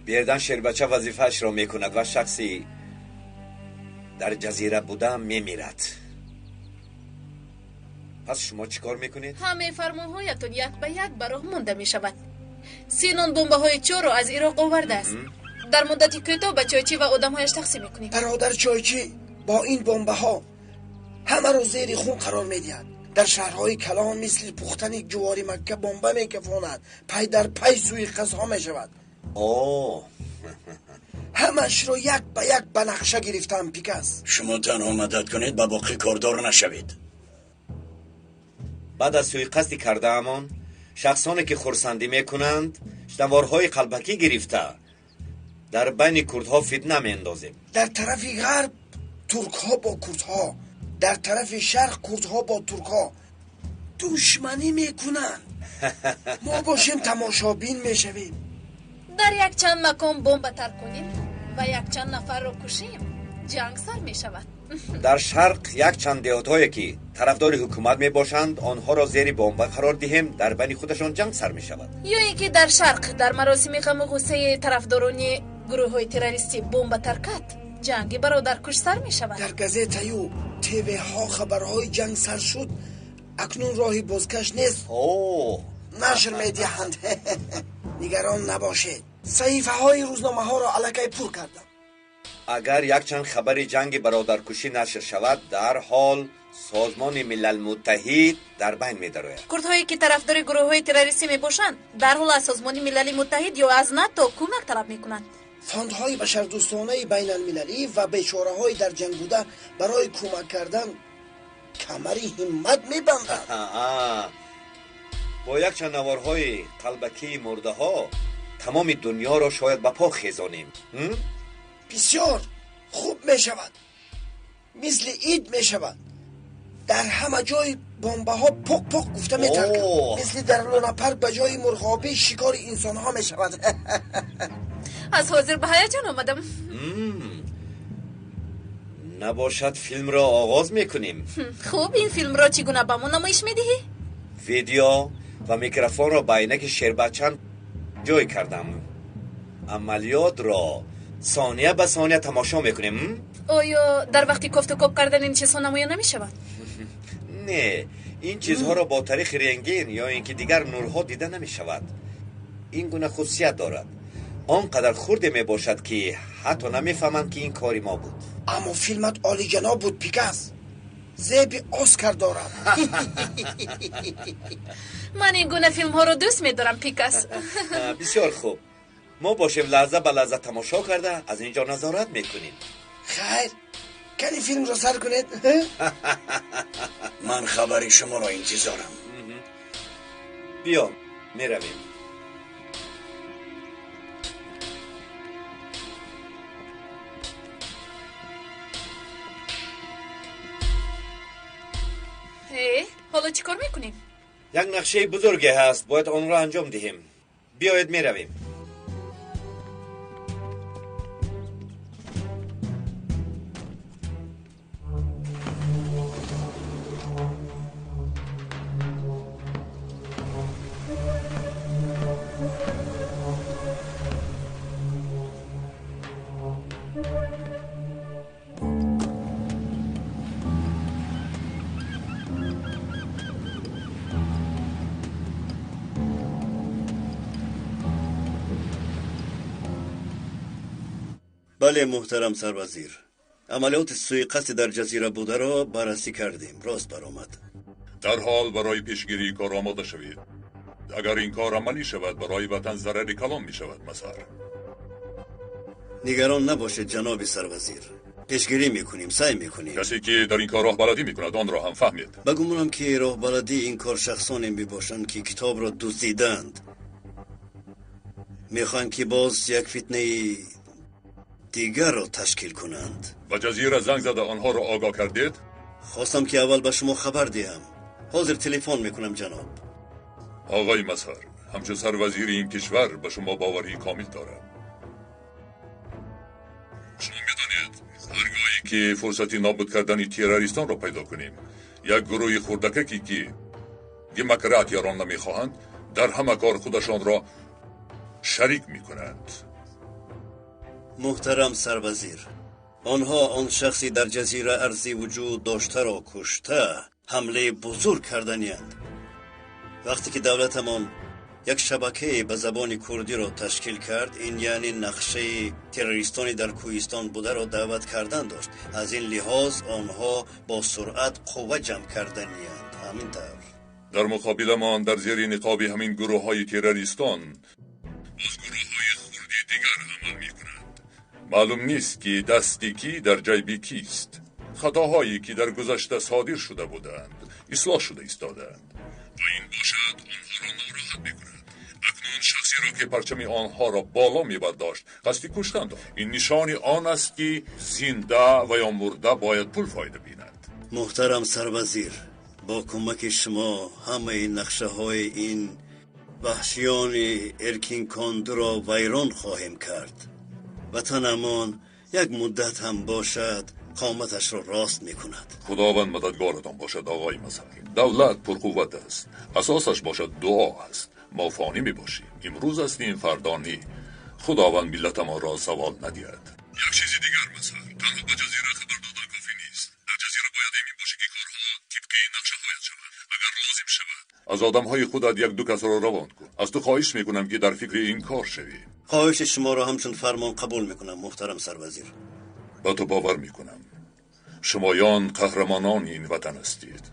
Бердан шербача вазифаашро мекунад ва шахси дар ҷазира буда мемирад. Пас шумо чӣ кор мекунед? Ҳамаи фармонҳоятон як ба як ба роҳ монда мешавад. Синон бомбаҳои чорро аз Ироқ овардааст. Дар муддати кӯтоҳ ба чойчӣ ва одамҳояш тақсим мекунем. Бародар чойчӣ бо ин бомбаҳо ҳамаро зери хун қарор медиҳад. Дар шаҳрҳои калон мисли пухтани ҷувори макка бомба мекафонад. Пай дар пай суиқасдҳо мешавад. Ҳамашро як ба як ба нақша гирифтам, Пикас. Шумо танҳо мадад кунед, ба боқӣ кордор нашавед. Баъд аз суиқасди кардаамон шахсоне ки хурсандӣ мекунанд наворҳои қалбакӣ гирифта дар байни курдҳо фитна меандозем. Дар тарафи ғарб туркҳо бо курдҳо, дар тарафи шарқ курдҳо бо туркҳо душманӣ мекунанд. Мо бошем тамошобин мешавем. Дар якчанд макон бомба тарк кунем ва якчанд нафарро кушем, ҷанг сар мешавад. Дар шарқ якчанд деҳотҳое ки тарафдори ҳукумат мебошанд, онҳоро зери бомба қарор диҳем, дар байни худашон ҷанг сар мешавад. Ё ин ки дар шарқ дар маросими ғаму ғуссаи тарафдорони гурӯҳҳои террористӣ бомба таркад, ҷанги бародаркуш сар мешавад. Дар газетаю ТВ-ҳо хабарҳои ҷанг сар шуд, акнун роҳи бозгашт нест. Нашр медиҳанд. Нигарон набошед, саҳифаҳои рӯзномаҳоро аллакай пур кардам. Агар якчанд хабари ҷанги бародаркушӣ нашр шавад, дарҳол Созмони Милал Муттаҳид дар байн медарояд. Курдҳое ки тарафдори гурӯҳҳои террористӣ мебошанд, дарҳол аз Созмони Милали Муттаҳид ё аз НАТО кӯмак талаб мекунанд. Фондҳои башардӯстонаи байналмилалӣ ва бечораҳои дар ҷанг буда барои кӯмак кардан камари ҳиммат мебанданд. Бо якчанд наворҳои қалбакии мурдаҳо тамоми дунёро шояд ба по хезонем. Бисёр хуб мешавад, мисли ид мешавад. Дар ҳама ҷой бомбаҳо поқ-поқ гуфта метарканд. Мисли дар лунапарк ба ҷои мурғобӣ шикори инсонҳо мешавад. Аз ҳозир ба ҳаяҷон омадам. Набошад филмро оғоз мекунем. Хуб, ин филмро чӣ гуна ба мо намоиш медиҳӣ? Видео ва микрофонро ба айнаки шербачан ҷой кардам. Амалиётро сония ба сония тамошо мекунем. Оё дар вақти кофтукоб кардан ин чизҳо намоён намешавад? Не, ин чизҳоро бо тариқи рентген ё ин ки дигар нурҳо дида намешавад. Ин гуна хусусият дорад. Он қадар хурде мебошад, ки ҳатто намефаҳманд, ки ин кори мо буд. Аммо филмат олиҷаноб буд, Пикас. Зеби Оскар дорад. Ман ин гуна филмҳоро дӯст медорам, Пикас. Бисёр хуб. Мо бошем лаҳза ба лаҳза тамошо карда аз ин ҷо назорат мекунем. Хайр, кани филмро сар кунед. Ман хабари шуморо интизорам. Биё, меравем. Ҳоло чӣ кор мекунем? Як нақшаи бузурге ҳаст, бояд онро анҷом диҳем. Биёед, меравем. Бале, муҳтарам сарвазир, амалиёти суиқасди дар ҷазира бударо баррасӣ кардем, рост баромад. Дарҳол барои пешгирии кор омода шавед. Агар ин кор амалӣ шавад, барои ватан зарари калон мешавад, Мазҳар. Нигарон набошед, ҷаноби сарвазир. Пешгирӣ мекунем, саъй мекунем. Касе ки дар ин кор роҳбаладӣ мекунад, онро ҳам фаҳмед. Ба гумонам ки роҳбаладии ин кор шахсоне мебошанд, ки китобро дуздиданд. Мехоҳанд, ки боз як фитнаи дигарро ташкил кунанд. Ба ҷазира занг зада онҳоро огоҳ кардед? Хостам, ки аввал ба шумо хабар диҳам. Ҳозир телефон мекунам, ҷаноб. Оғои Мазҳар, ҳамчун сарвазири ин кишвар ба шумо боварии комил дорам. Шумо медонед, ҳаргоҳе ки фурсати нобуд кардани террористонро пайдо кунем, як гурӯҳи хурдакаке ки демократияро намехоҳанд, дар ҳама кор худашонро шарик мекунанд. Муҳтарам сарвазир, онҳо он шахси дар ҷазира арзи вуҷуд доштаро кушта ҳамлаи бузург карданиянд. Вақте ки давлатамон як шабакае ба забони курдиро ташкил кард, ин яъне нақшаи террористони дар кӯҳистон бударо даъват кардан дошт. Аз ин лиҳоз онҳо бо суръат қувва ҷамъ карданиянд. Ҳамин тавр дар муқобиламон дар зери ниқоби ҳамин гурӯҳҳои террористон боз гурӯҳҳои хурди дигар амал мекунанд. Маълум нест ки дасти кӣ дар ҷайби кист. Хатоҳое ки дар гузашта содир шуда буданд ислоҳ шуда истодаанд ва ин бошад онҳоро нороҳат мекунад. Акнун шахсеро ки парчами онҳоро боло мебардошт қасди куштан дошт. Ин нишони он аст ки зинда ва ё мурда бояд пул фоида бинад. Муҳтарам сарвазир, бо кӯмаки шумо ҳамаи нақшаҳои ин ваҳшиёни эркинкондуро вайрон хоҳем кард. Ватанамон як муддат ҳам бошад қоматашро рост мекунад. Худованд мададгоратон бошад оғои Мазҳар. Давлат пурқувват аст, асосаш бошад дуо аст. Мо фонӣ мебошем, имрӯз ҳастем, фардо не. Худованд миллатамонро завол надиҳад. Як чизи дигар Мазҳар, танҳо ба ҷазира хабар додан кофӣ нест. Дар ҷазира бояд эмин бошӣ ки корҳо тибқи нақшаҳоят шаванд. Агар лозим шавад аз одамҳои худат як-ду касро равон кун. Аз ту хоҳиш мекунам ки дар фикри ин кор шавӣ. Хоҳиши шуморо ҳамчун фармон қабул мекунам муҳтарам сарвазир. Ба ту бовар мекунам. Шумоён қаҳрамонони ин ватан ҳастед.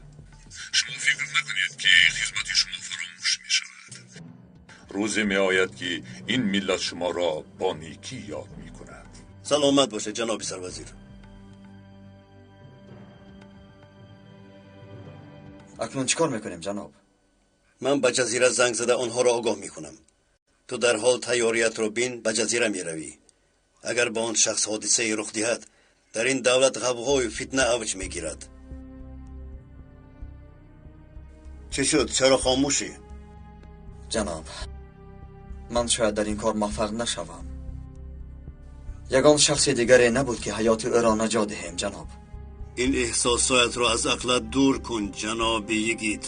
Шумо фикр накунед ки хизмати шумо фаромӯш мешавад. Рӯзе меояд ки ин миллат шуморо бо некӣ ёд мекунад. Саломат бошед ҷаноби сарвазир. Акнун чӣ кор мекунем ҷаноб? Ман ба ҷазира занг зада онҳоро огоҳ мекунам. Ту дарҳол тайёриятро бин, ба ҷазира меравӣ. Агар ба он шахс ҳодисае рух диҳад, дар ин давлат ғавғою фитна авҷ мегирад. Чӣ шуд? Чаро хомӯшӣ? Ҷаноб, ман шояд дар ин кор муваффақ нашавам. Ягон шахси дигаре набуд ки ҳаёти ӯро наҷот диҳем ҷаноб. Ин эҳсосоятро аз ақлат дур кун ҷаноби йигит.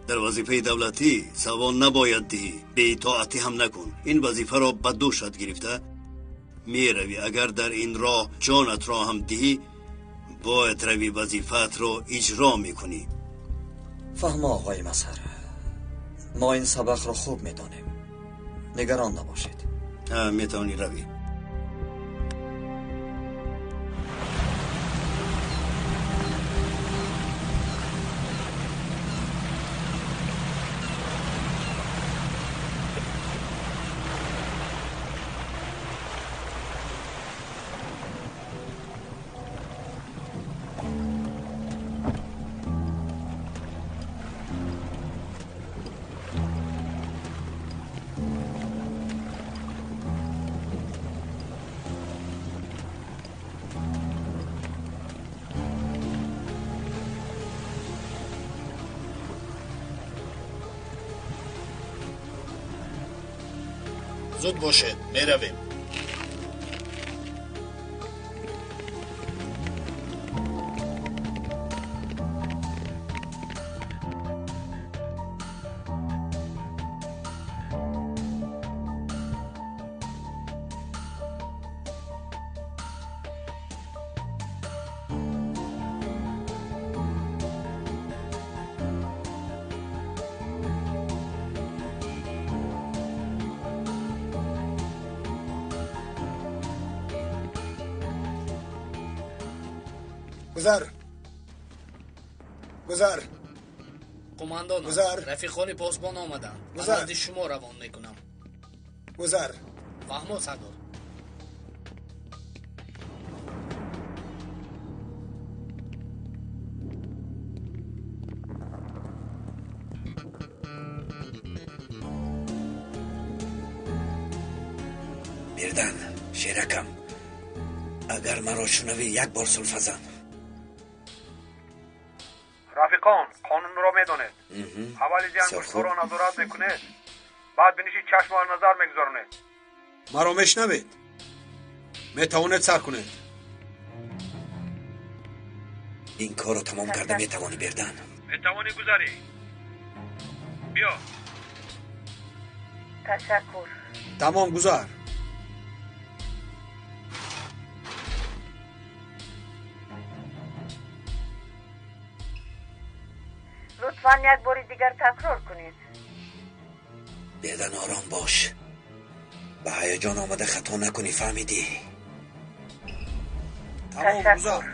Дар вазифаи давлатӣ савол набояд диҳӣ, беитоатӣ ҳам накун. Ин вазифаро ба дӯшат гирифта меравӣ. Агар дар ин роҳ ҷонатро ҳам диҳӣ, бояд равӣ, вазифаатро иҷро мекунӣ. Фаҳмо оғои Мазҳар, мо ин сабақро хуб медонем. Нигарон набошед. Метавонӣ равӣ. Зуд бошед, меравем. Гузар, гузар. Қумандон, гузар. Рафиқони посбон омаданд. Гузар. Ба назди шумо равон мекунам. Гузар. Фаҳмо сардор. Бердан, шеракам, агар маро шунавӣ як бор сулфа зан. Рафиқон, қонунро медонед. Аввали ангуштҳоро назорат мекунед, баъд биниши чашмро назар мегузаронед. Маро мешнавед? Метавонед сар кунед. Ин корро тамом карда метавонӣ Бердан? Метавонӣ гузарӣ. Биё. Ташаккур. Тамом, гузар. Лутфан як бори дигар такрор кунед. Бердан ором бош. Ба ҳаяҷон омада хато накунӣ, фаҳмидӣ? Тамом, гузар.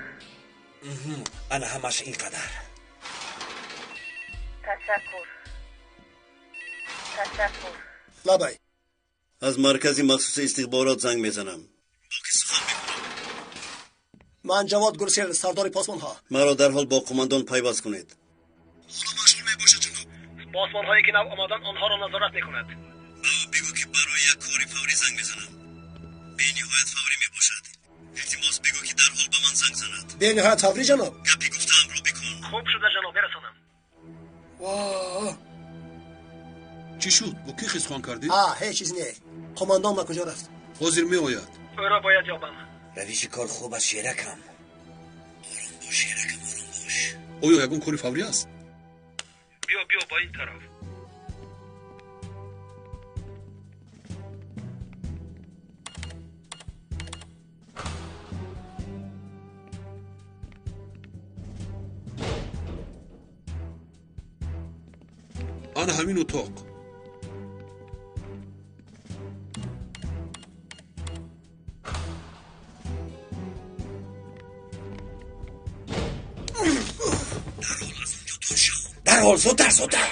Ана ҳамаш ин қадар. Ташаккур. Ташаккур. Лабай. Аз маркази махсуси истихборот занг мезанам. Бо кӣ сухан мекунам? Ман Ҷавод Гурсел, сардори посбонҳо. Маро дарҳол бо қумандон пайваст кунед. Ҳоло машғул мебошад, ҷаноб. Посбонҳое ки нав омаданд, онҳоро назорат мекунад. Ба ӯ бигӯ, ки барои як кори фаврӣ занг мезанам. Бениҳоят фаврӣ мебошад. Илтимос, бигӯ, ки дарҳол ба ман занг занад. Бениҳоят фаврӣ, ҷаноб. Гапи гуфтаамро бикун. Хуб шуда, ҷаноб, мерасонам. Во! Чӣ шуд? Бо кӣ хизхон кардӣ? Ҳеҷ чиз не. Қумандон ба куҷо рафт? Ҳозир меояд. Ӯро бояд ёбам. Равиши кор хуб аст, шеракам. Ором бош, шеракам, ором бош. Оё ягон кори фаврӣ аст? Биё, биё ба ин тараф. Ана ҳамин утоқ. Дарҳол, зудтар, зудтар.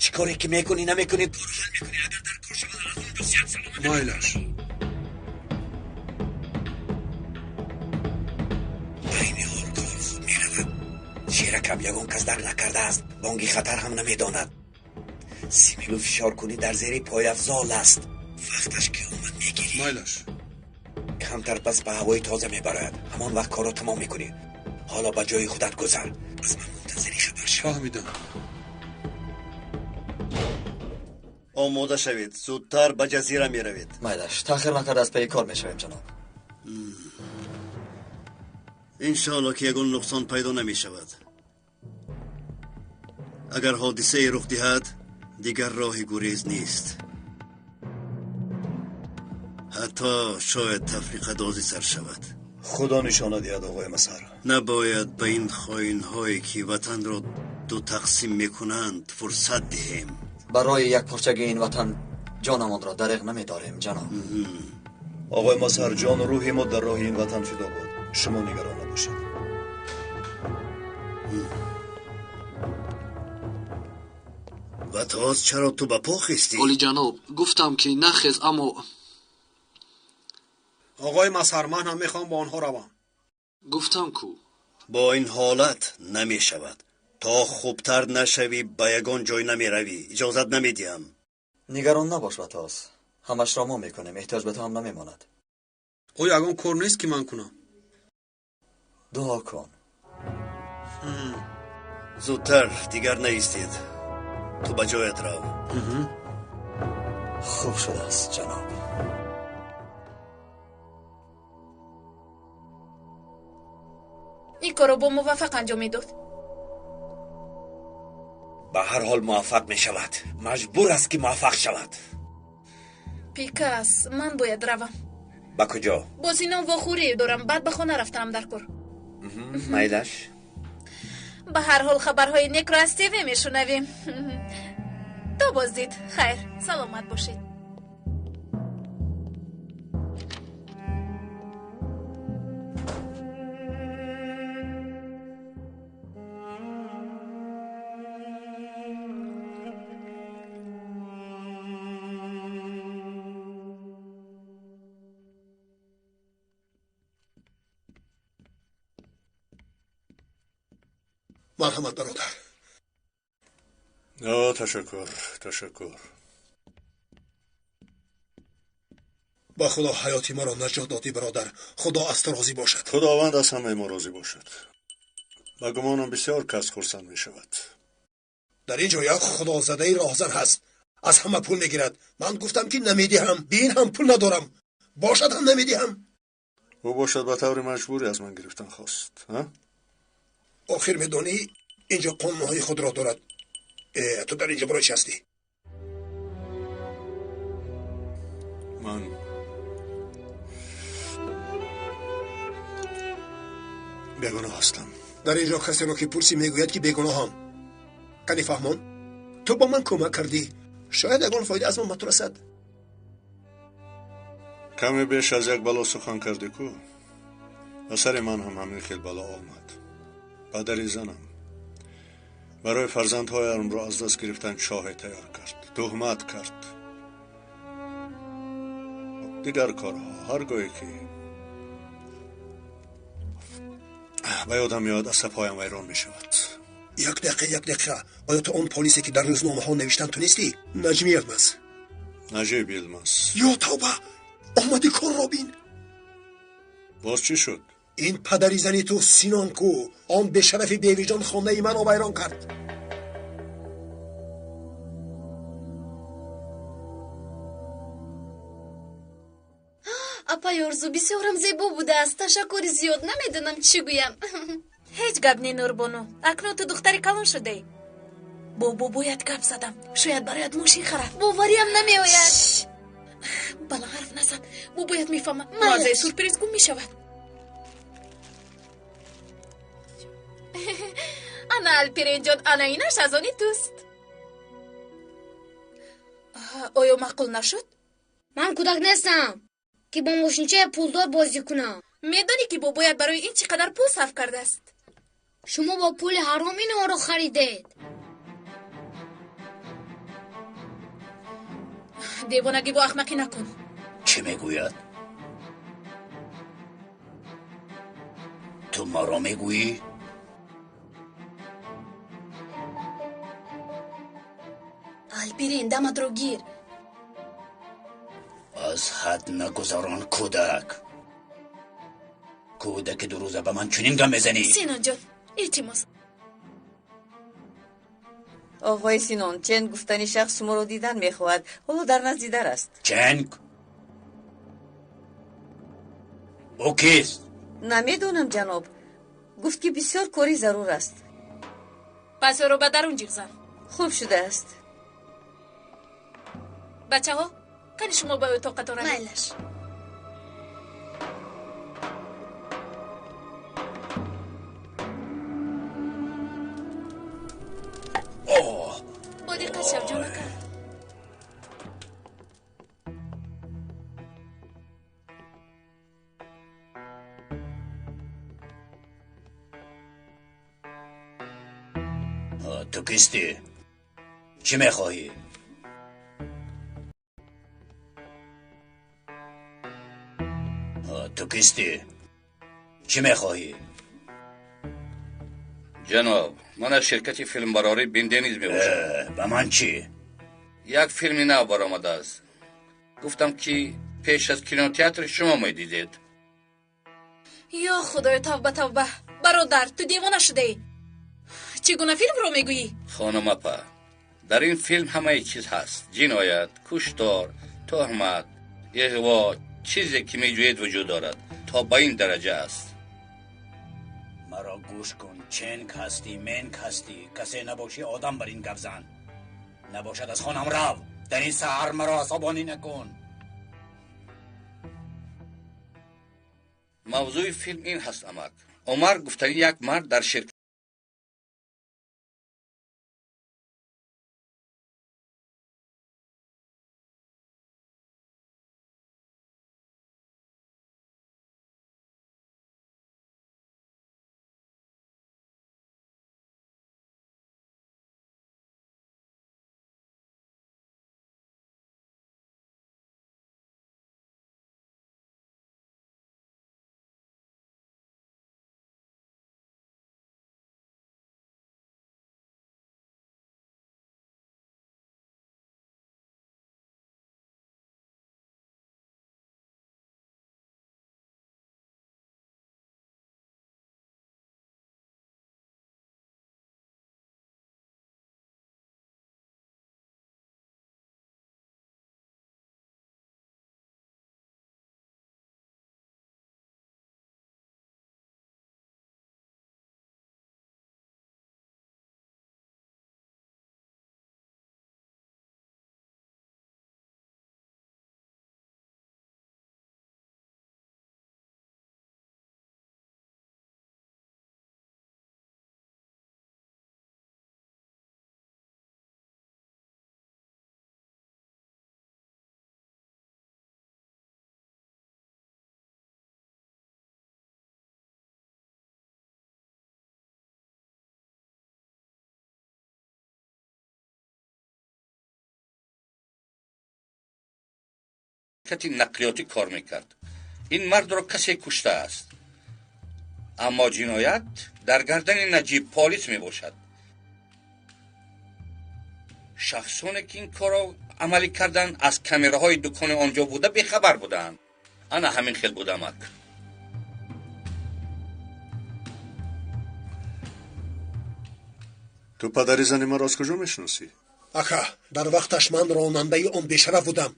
Чӣ коре ки мекунӣ, намекунӣ, корро ҳал мекунӣ. Агар дар кор шавад, аз он ҷо сиҳат саломат. Майлаш. Айни ҳол кор хуб меравад. Шеракам, ягон кас дарк накардааст. Бонги хатар ҳам намедонад. Симилу фишоркунӣ дар зери пойафзол аст. Вақташ ки омад, мегирӣ. Майлаш. Камтар пас ба ҳавои тоза мебарояд. Ҳамон вақт корро тамом мекунӣ. Ҳоло ба ҷои худат гузар. Аз ман мунтазири хабар шав. Фаҳмидам. Омода шавед, зудтар ба ҷазира меравед. Майлаш, таъхир накарда аз пайи кор мешавем, ҷаноб. Иншоалло, ки ягон нуқсон пайдо намешавад. Агар ҳодисае рух диҳад, дигар роҳи гурез нест. Ҳатто шояд тафриқадозӣ сар шавад. Худо нишона диҳад, оғои Масар. Набояд ба ин хоинҳое, ки ватанро ду тақсим мекунанд, фурсат диҳем. Барои якпорчагии ин ватан ҷонамонро дареғ намедорем, ҷаноб. Оғои Масар, ҷону рӯҳи мо дар роҳи ин ватан фидо буд. Шумо нигарон набошед. Ватоз, чаро ту ба по хестӣ? Олиҷаноб, гуфтам, ки нахез, аммо Оғои Масар, ман ҳам мехоҳам бо онҳо равам. Гуфтам ку. Бо ин ҳолат намешавад. То хубтар нашавӣ, ба ягон ҷой намеравӣ. Иҷозат намедиҳам. Нигарон набош, Ватоз. Ҳамашро мо мекунем, эҳтиёҷ ба ту ҳам намемонад. Оё ягон кор нест, ки ман кунам? Дуо кун. Зудтар, дигар наистед. Ту ба ҷоят рав. Хуб шудааст, ҷаноб. Ин корро бо муваффақ анҷом медод. Ба ҳар ҳол муваффақ мешавад. Маҷбур аст, ки муваффақ шавад. Пикас, ман бояд равам. Ба куҷо? Бо Синон вохӯрӣ дорам, баъд ба хона рафтанам дар кор. Майлаш. Ба ҳар ҳол хабарҳои некро аз ТВ мешунавем. То боздид. Хайр, саломат бошед. Марҳамат, бародар. Ташаккур, ташаккур. Ба Худо, ҳаёти маро наҷот додӣ, бародар. Худо аз ту розӣ бошад. Худованд аз ҳамаи мо розӣ бошад. Ба гумонам, бисёр кас хурсанд мешавад. Дар ин ҷо як худозадаи роҳзан ҳаст, аз ҳама пул мегирад. Ман гуфтам, ки намедиҳам. Бин, ҳам пул надорам, бошад ҳам намедиҳам. Ӯ бошад ба таври маҷбурӣ аз ман гирифтан хост. Охир медонӣ, инҷо қонунҳои худро дорад. Ту дар инҷо барои чӣ ҳастӣ? Ман бегуноҳ ҳастам. Дар ин ҷо касеро ки пурсӣ мегӯяд ки бегуноҳам. Кани фаҳмон, ту бо ман кӯмак кардӣ, шояд ягон фоида аз ман ба ту расад. Каме беш аз як бало сухан кардӣ ку? Ба сари ман ҳам ҳамин хел бало омад. Падари занам барои фарзандҳоямро аз даст гирифтан чоҳе тайёр кард, туҳмат кард. Дигар корҳо ҳар гоҳе ки ба ёдам меояд, асабҳоям вайрон мешавад. Як дақиқа, як дақиқа. Оё ту он полисе ки дар рӯзномаҳо навиштанд ту нестӣ? Наҷми Йилмаз. Наҷиб Йилмаз. Ё тавба, омади корро бин. Боз чӣ шуд? Ин падари зани ту Синон ку, он бешарафи бевиҷдон хонаи маро вайрон кард. Апаи Орзу, бисёрам зебо будааст. Ташаккури зиёд, намедонам чӣ гӯям. Ҳеҷ гап не, Нурбону. Акнун ту духтари калон шудаӣ. Бо бобоят гап задам, шояд бароят мошин харад. Бовариам намеояд. Бала ҳарф назан, бобоят мефаҳмад. Маззаи сюрприз гум мешавад. Ана Алперенҷон, ана инаш аз они туст. Оё маъқул нашуд? Ман кӯдак нестам, ки бо мошинчаи пулдор бозӣ кунам. Медонӣ ки бобоят барои ин чӣ қадар пул сарф кардааст? Шумо бо пули ҳаром инҳоро харидед. Девонагиву ахмақӣ накун. Чӣ мегӯяд? Ту маро мегӯӣ? Алперен, даматро гир. Аз ҳад нагузарон, кӯдак. Кӯдаки дурӯза ба ман чунин гап мезанӣ? Синонҷон, илтимос. Оғои Синон, Ченг гуфтани шахс шуморо дидан мехоҳад. Ҳоло дар назди дар аст. Ченг? Ӯ кист? Намедонам, ҷаноб. Гуфт ки бисёр кори зарур аст. Пас ӯро ба дарун ҷиғ зан. Хуб шудааст. Бачаҳо, кани шумо ба утоқатон равед. Майлаш. Бо диққат шав, ҷонака. Ту кистӣ? Чӣ мехоҳӣ? Ту кистӣ? Чӣ мехоҳӣ? Ҷаноб, ман аз ширкати филмбарорӣ Биндениз мебошам. Ба ман чӣ? Як филми нав баромадааст. Гуфтам ки пеш аз кинотеатр шумо медидед. Ё худоё, тавба, тавба. Бародар, ту девона шудаӣ. Чӣ гуна филмро мегӯӣ? Хонум апа, дар ин филм ҳамаи чиз ҳаст. Ҷиноят, куштор, туҳмат, иғво, чизе ки меҷӯед вуҷуд дорад. То ба ин дараҷа аст. Маро гӯш кун, ченг ҳастӣ, менг ҳастӣ, касе набошӣ одам бар ин гап зан. Набошад аз хонам рав. Дар ин саҳар маро асабонӣ накун. Мавзӯи филм ин ҳаст, амак. Умар гуфтани як мард дар ширкат Ширкати нақлиётӣ кор мекард. Ин мардро касе куштааст, аммо ҷиноят дар гардани Наҷиб полис мебошад. Шахсоне ки ин корро амалӣ карданд, аз камераҳои дукони он ҷо буда бехабар буданд. Ана ҳамин хел будамак. Ту падари зани маро аз куҷо мешиносӣ? Ака, дар вақташ ман ронандаи он бешараф будам.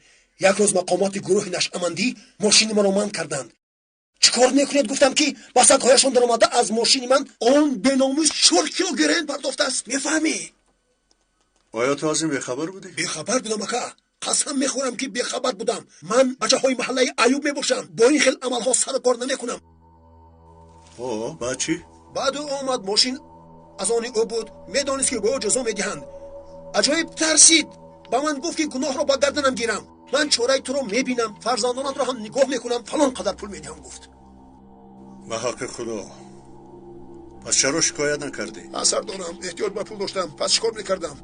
Як рӯз мақомоти гурӯҳи нашъамандӣ мошини маро манъ карданд. Чӣ кор мекунед, гуфтам, ки ба сагҳояшон даромада аз мошини ман он беномус 4 кило героин партофтааст. Мефаҳмӣ? Оё ту аз ин бехабар будӣ? Бехабар будам, ака. Қасам мехӯрам, ки бехабар будам. Ман бачаҳои маҳаллаи Аюб мебошам. Бо ин хел амалҳо сару кор намекунам. О, баъд чӣ? Баъд ӯ омад, мошин аз они ӯ буд. Медонист, ки ба ӯ ҷазо медиҳанд. Аҷоиб тарсид. Ба ман гуфт, ки гуноҳро ба гарданам гирам. Ман чораи туро мебинам, фарзандонатро ҳам нигоҳ мекунам, фалон қадар пул медиҳам, гуфт. Ба ҳаққи Худо, пас чаро шикоят накардӣ? Асар дорам, эҳтиёҷ ба пул доштам, пас чӣ кор мекардам?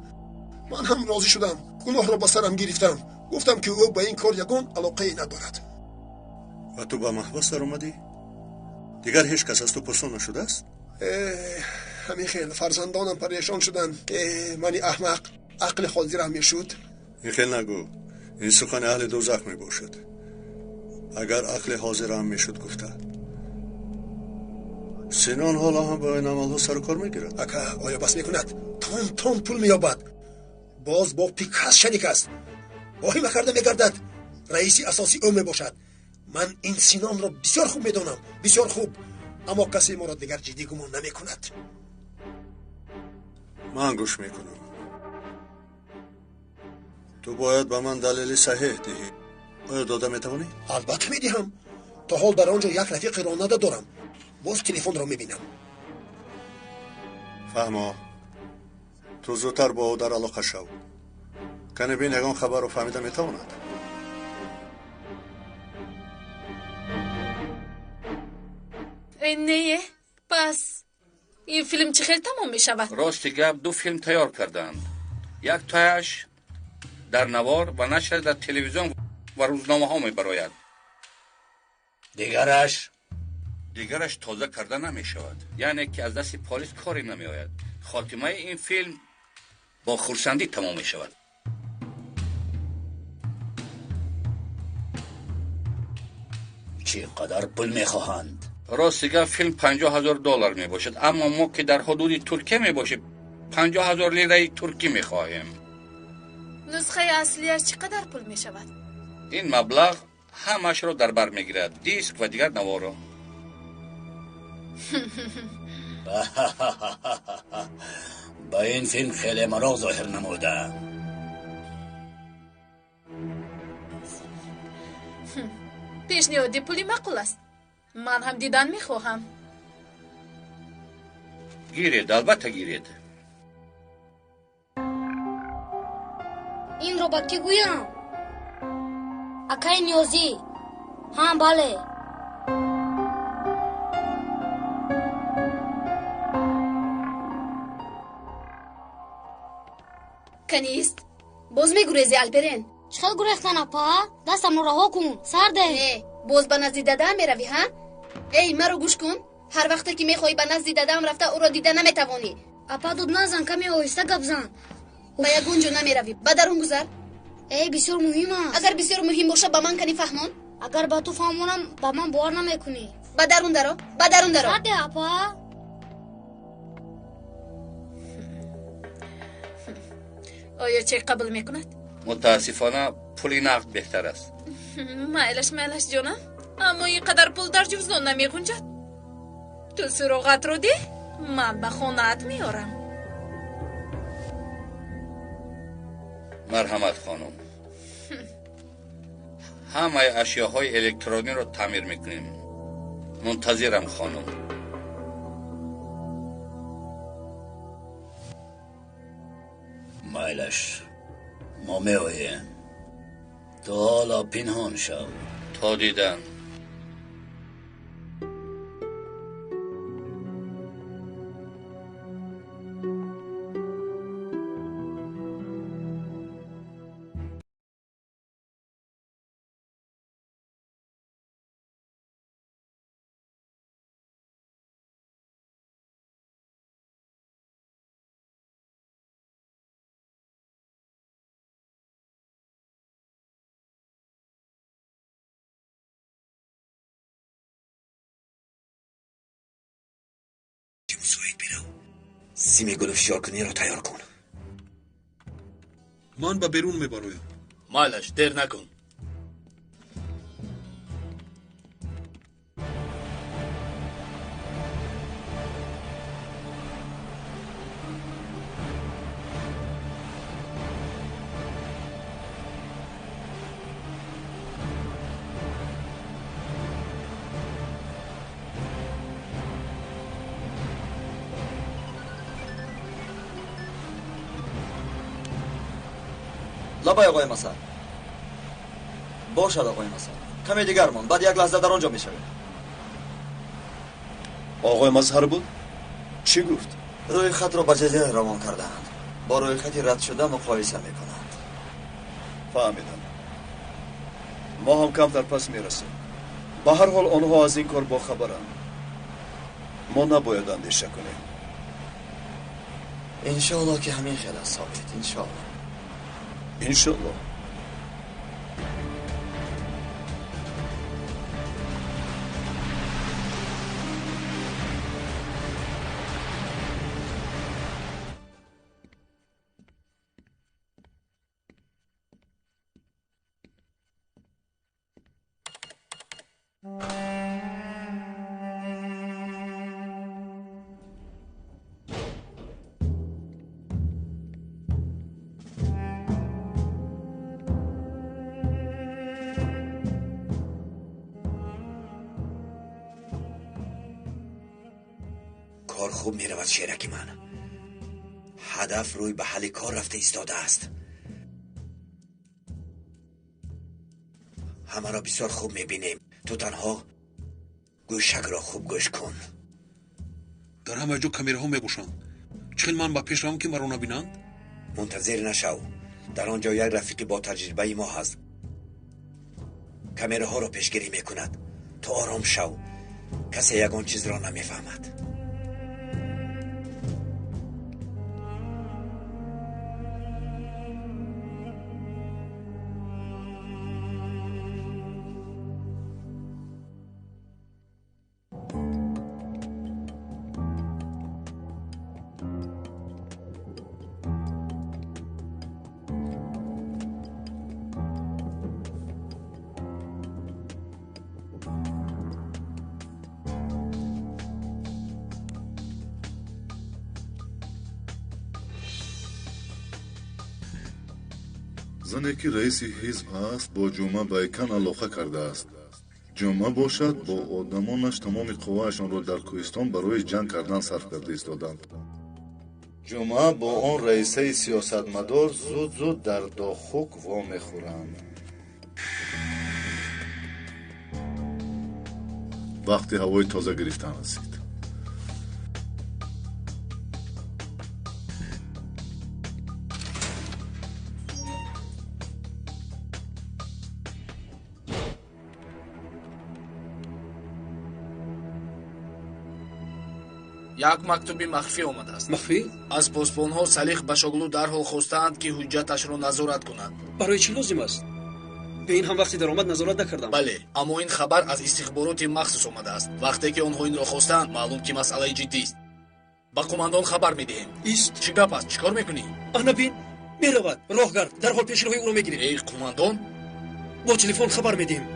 Ман ҳам розӣ шудам, гуноҳро ба сарам гирифтам. Гуфтам, ки ӯ ба ин кор ягон алоқае надорад. Ва ту ба маҳбас даромадӣ? Дигар ҳеҷ кас аз ту пурсон нашудааст? Ҳамин хел фарзандонам парешон шуданд. Мани аҳмақ, ақли ҳозирам мешуд. Ин хел нагӯ. Ин сухани аҳли дӯзах мебошад. Агар ақли ҳозирам мешуд гуфта. Синон ҳоло ҳам бо ин амалҳо сару кор мегирад? Ака, оё бас мекунад? Тон тон пул меёбад. Боз бо Пикас шарик аст. Воҳима карда мегардад. Раиси асосӣ ӯ мебошад. Ман ин Синонро бисёр хуб медонам, бисёр хуб. Аммо касе моро дигар ҷиддӣ гумон намекунад. Ман гӯш мекунам. Ту бояд ба ман далели саҳеҳ диҳӣ. Оё дода метавонӣ? Албатта медиҳам. То ҳол дар он ҷо як рафиқи ронанда дорам. Боз телефонро мебинам. Фаҳмо, ту зудтар бо ӯ дар алоқа шав. Кане бин, ягон хабарро фаҳмида метавонад. Не, пас ин филм чӣ хел тамом мешавад? Рости гап, ду филм тайёр карданд. Яктояш дар навор ва нашр дар телевизион ва рӯзномаҳо мебарояд. Дигараш? Дигараш тоза карда намешавад, яъне ки аз дасти полис коре намеояд. Хотимаи ин филм бо хурсандӣ тамом мешавад. Чӣ қадар пул мехоҳанд? Рости гап, филм $50,000 мебошад, аммо мо ки дар ҳудуди Туркия мебошем, 50,000 лираи туркӣ мехоҳем. Нусхаи аслияш чӣ қадар пул мешавад? Ин маблағ ҳамаашро дар бар мегирад, диск ва дигар наворо. Ба ин филм хеле мароқ зоҳир намуда. Пешниҳоди пули маъқул аст. Ман ҳам дидан мехоҳам. Гиред, албатта гиред. Инро ба кӣ гӯям? Акаи Ниёзӣ. Ҳа, бале. Канист, боз мегурези, Алперен? Чӣ хел гурехтан, апа? Дастамро раҳо кун, сарде. Не, боз ба назди дадаам меравӣ, ҳа? Эй, маро гӯш кун. Ҳар вақте ки мехоҳӣ ба назди дадаам рафта, ӯро дида наметавонӣ. Апа, дуд назан, каме оҳиста гап зан. Ба ягон ҷо намеравӣ. Ба дарун гузар. Эй, бисёр муҳим аст. Агар бисёр муҳим бошад, ба ман кани фаҳмон. Агар ба ту фаҳмонам, ба ман бовар намекунӣ. Ба дарун даро, ба дарун даро. Сарде, апа. Оё чек қабул мекунад? Мутаассифона, пули нақд беҳтар аст. Майлаш, майлаш, ҷонам, аммо ин қадар пул дар ҷуздон намеғунҷад. Ту суроғатро деҳ, ман ба хонаат меорам. Марҳамат, хонум. Ҳамаи ашёҳои электрониро таъмир мекунем. Мунтазирам, хонум. Майлаш, мо меоем. Ту ҳоло пинҳон шав. То дидан. Соид, бирав. Сими гулфишоркуниро тайёр кун. Ман ба берун мебароям. Майлаш, дер накун. Лабай, оғои Масар. Бошад, оғои Масар. Каме дигар монд, баъд як лаҳза дар он ҷо мешавем. Оғои Мазҳар буд? Чӣ гуфт? Рӯи хатро ба ҷазира равон кардаанд. Бо рӯйхати радшуда муқоиса мекунанд. Фаҳмидам. Мо ҳам камтар пас мерасем. Ба ҳар ҳол онҳо аз ин кор бохабаранд. Мо набояд андеша кунем. Иншоаллоҳ ки ҳамин хел аст, Собит, иншоаллоҳ. Иншоаллоҳ. Кор хуб меравад, шераки ман. Ҳадаф рӯй ба ҳалли кор рафта истодааст. Ҳамаро бисёр хуб мебинем. Ту танҳо гӯшакро хуб гӯш кун. Дар ҳама ҷо камераҳо мебошанд. Чӣ хел ман ба пеш равам, ки маро набинанд? Мунтазир нашав. Дар он ҷо як рафиқи бо таҷрибаи мо ҳаст. Камераҳоро пешгирӣ мекунад. Ту ором шав. Касе ягон чизро намефаҳмад. Зане ки раиси ҳизб ҳаст, бо Ҷумъа Байкан алоқа кардааст. Ҷумъа бошад, бо одамонаш тамоми қувваашонро дар кӯҳистон барои ҷанг кардан сарф карда истоданд. Ҷумъа бо он раисаи сиёсатмадор зуд-зуд дар Дохук вомехӯранд. Вақти ҳавои тоза гирифтан расид. Як мактуби махфӣ омадааст. Махфӣ? Аз посбонҳо Салих Башоглу дарҳол хостаанд, ки ҳуҷҷаташро назорат кунанд. Барои чӣ лозим аст? Бе ин ҳам вақти даромад назорат накардам. Бале, аммо ин хабар аз истихбороти махсус омадааст. Вақте ки онҳо инро хостаанд, маълум ки масъалаи ҷиддист. Ба қумандон хабар медиҳем. Ист. Чӣ гап аст? Чӣ кор мекунӣ? Ана бин, меравад. Роҳгард, дарҳол пеши роҳи ӯро мегирем. Эй, қумандон? Бо телефон хабар медиҳем.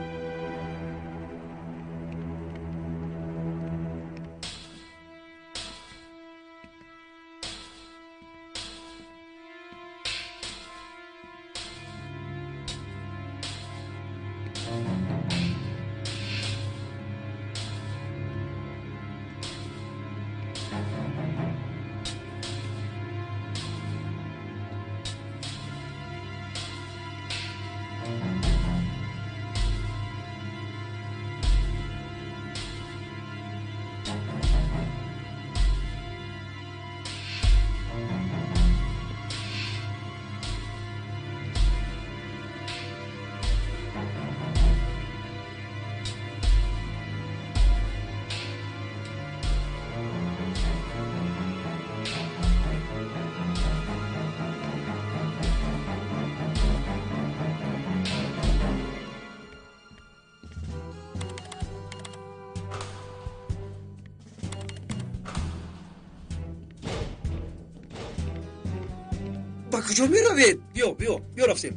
Ба куҷо меравед? Биё, биё, биё рафтем.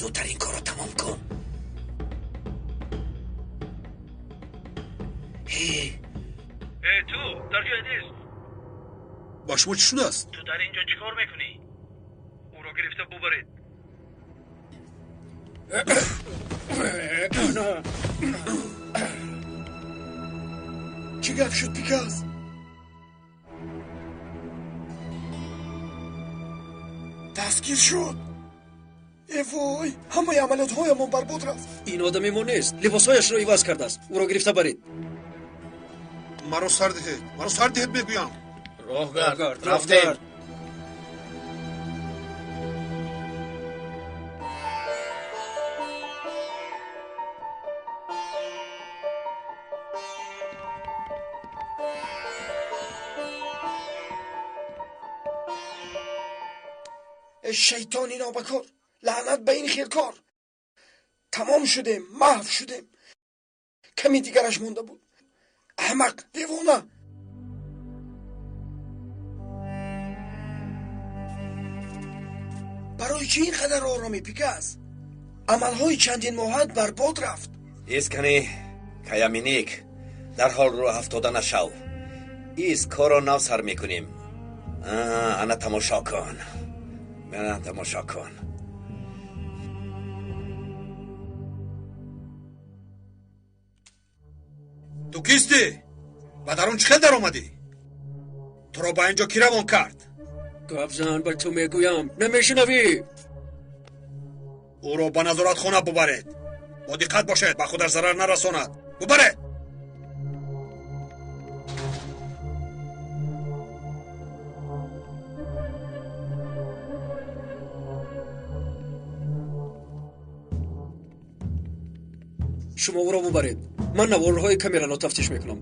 Зудтар ин корро тамом кун. Э, ту дар ҷоят нест. Ба шумо чӣ шудааст? Ту дар ин ҷо чӣ кор мекунӣ? Ӯро гирифта бубаред. Чӣ гап шуд, Пикас? Дастгир шуд. Э вой, ҳамаи амалиётҳоямон барбод рафт. Ин одами мо нест, либосҳояшро иваз кардааст. Ӯро гирифта баред. Маро сар диҳед, маро сар диҳед мегӯям. Роҳгард, рафтем. Шайтони нобакор, лаънат ба ин хелкор. Тамом шудем, маҳв шудем. Ками дигараш монда буд. Аҳмақ, девона. Барои чӣ ин қадар оромӣ, Пикас? Амалҳои чандин моҳат барбод рафт. Искани, Каяминик, дарҳол рӯ афтода нашав. Ис корро нав сар мекунем. Ана тамошо кун. Ана тамошо кун. Ту кистӣ? Ба дарун чӣ хел даромадӣ? Туро ба ин ҷо кӣ равон кард? Гап зан, ба ту мегӯям, намешунавӣ? Ӯро ба назоратхона бубаред. Бо диққат бошед, ба худаш зарар нарасонад. Бубаред! Шумо ӯро бубаред. Ман наворҳои камераро тафтиш мекунам.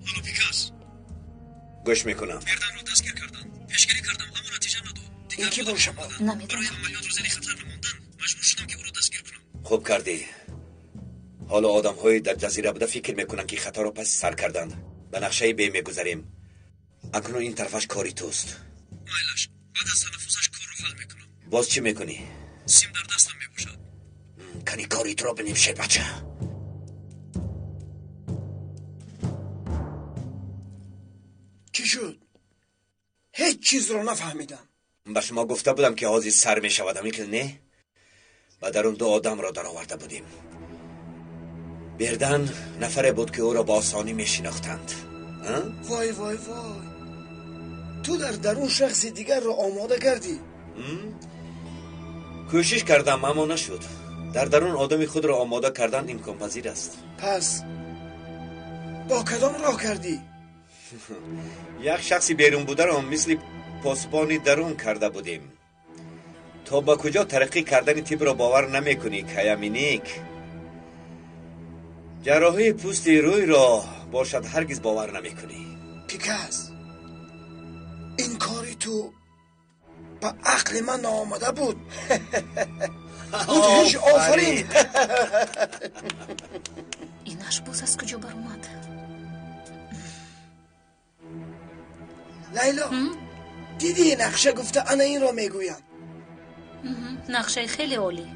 Алло, Пикас. Гӯш мекунам. Берданро дастгир карданд. Пешгирӣ кардам, аммо натиҷа надод. Ин кӣ бошад? Барои амалиётро зери хатар намондан маҷбур шудам, ки ӯро дастгир кунам. Хуб кардӣ. Ҳоло одамҳои дар ҷазира буда фикр мекунанд, ки хаторо паси сар карданд. Ба нақшаи Б мегузарем. Акнун ин тарафаш кори туст. Майлаш, баъд аз танаффусаш корро ҳал мекунам. Боз чӣ мекунӣ? Сим дар дастам мебошад. Кани кори туро бинем, шербача. Чӣ шуд? Ҳеҷ чизро нафаҳмидам. Ба шумо гуфта будам, ки ҳозир сар мешавад, ҳамин хел не? Ба дарун ду одамро дароварда будем. Бердан нафаре буд, ки ӯро ба осонӣ мешинохтанд. Вой, вой, вой, ту дар дарун шахси дигарро омода кардӣ? Кӯшиш кардам, аммо нашуд. Дар дарун одами худро омода кардан имконпазир аст. Пас бо кадом роҳ кардӣ? Як шахси берун бударо мисли посбони дарун карда будем. То ба куҷо тараққӣ кардани тибро бовар намекунӣ, Каяминик? Ҷарроҳии пӯсти рӯйро бошад ҳаргиз бовар намекунӣ. Пикас, ин кори ту ба ақли ман наомада буд. Мудҳиш, офарин! Инаш боз аз куҷо баромад? Лайло, дидӣ нақша гуфта ана инро мегӯям. Нақшаи хеле олӣ.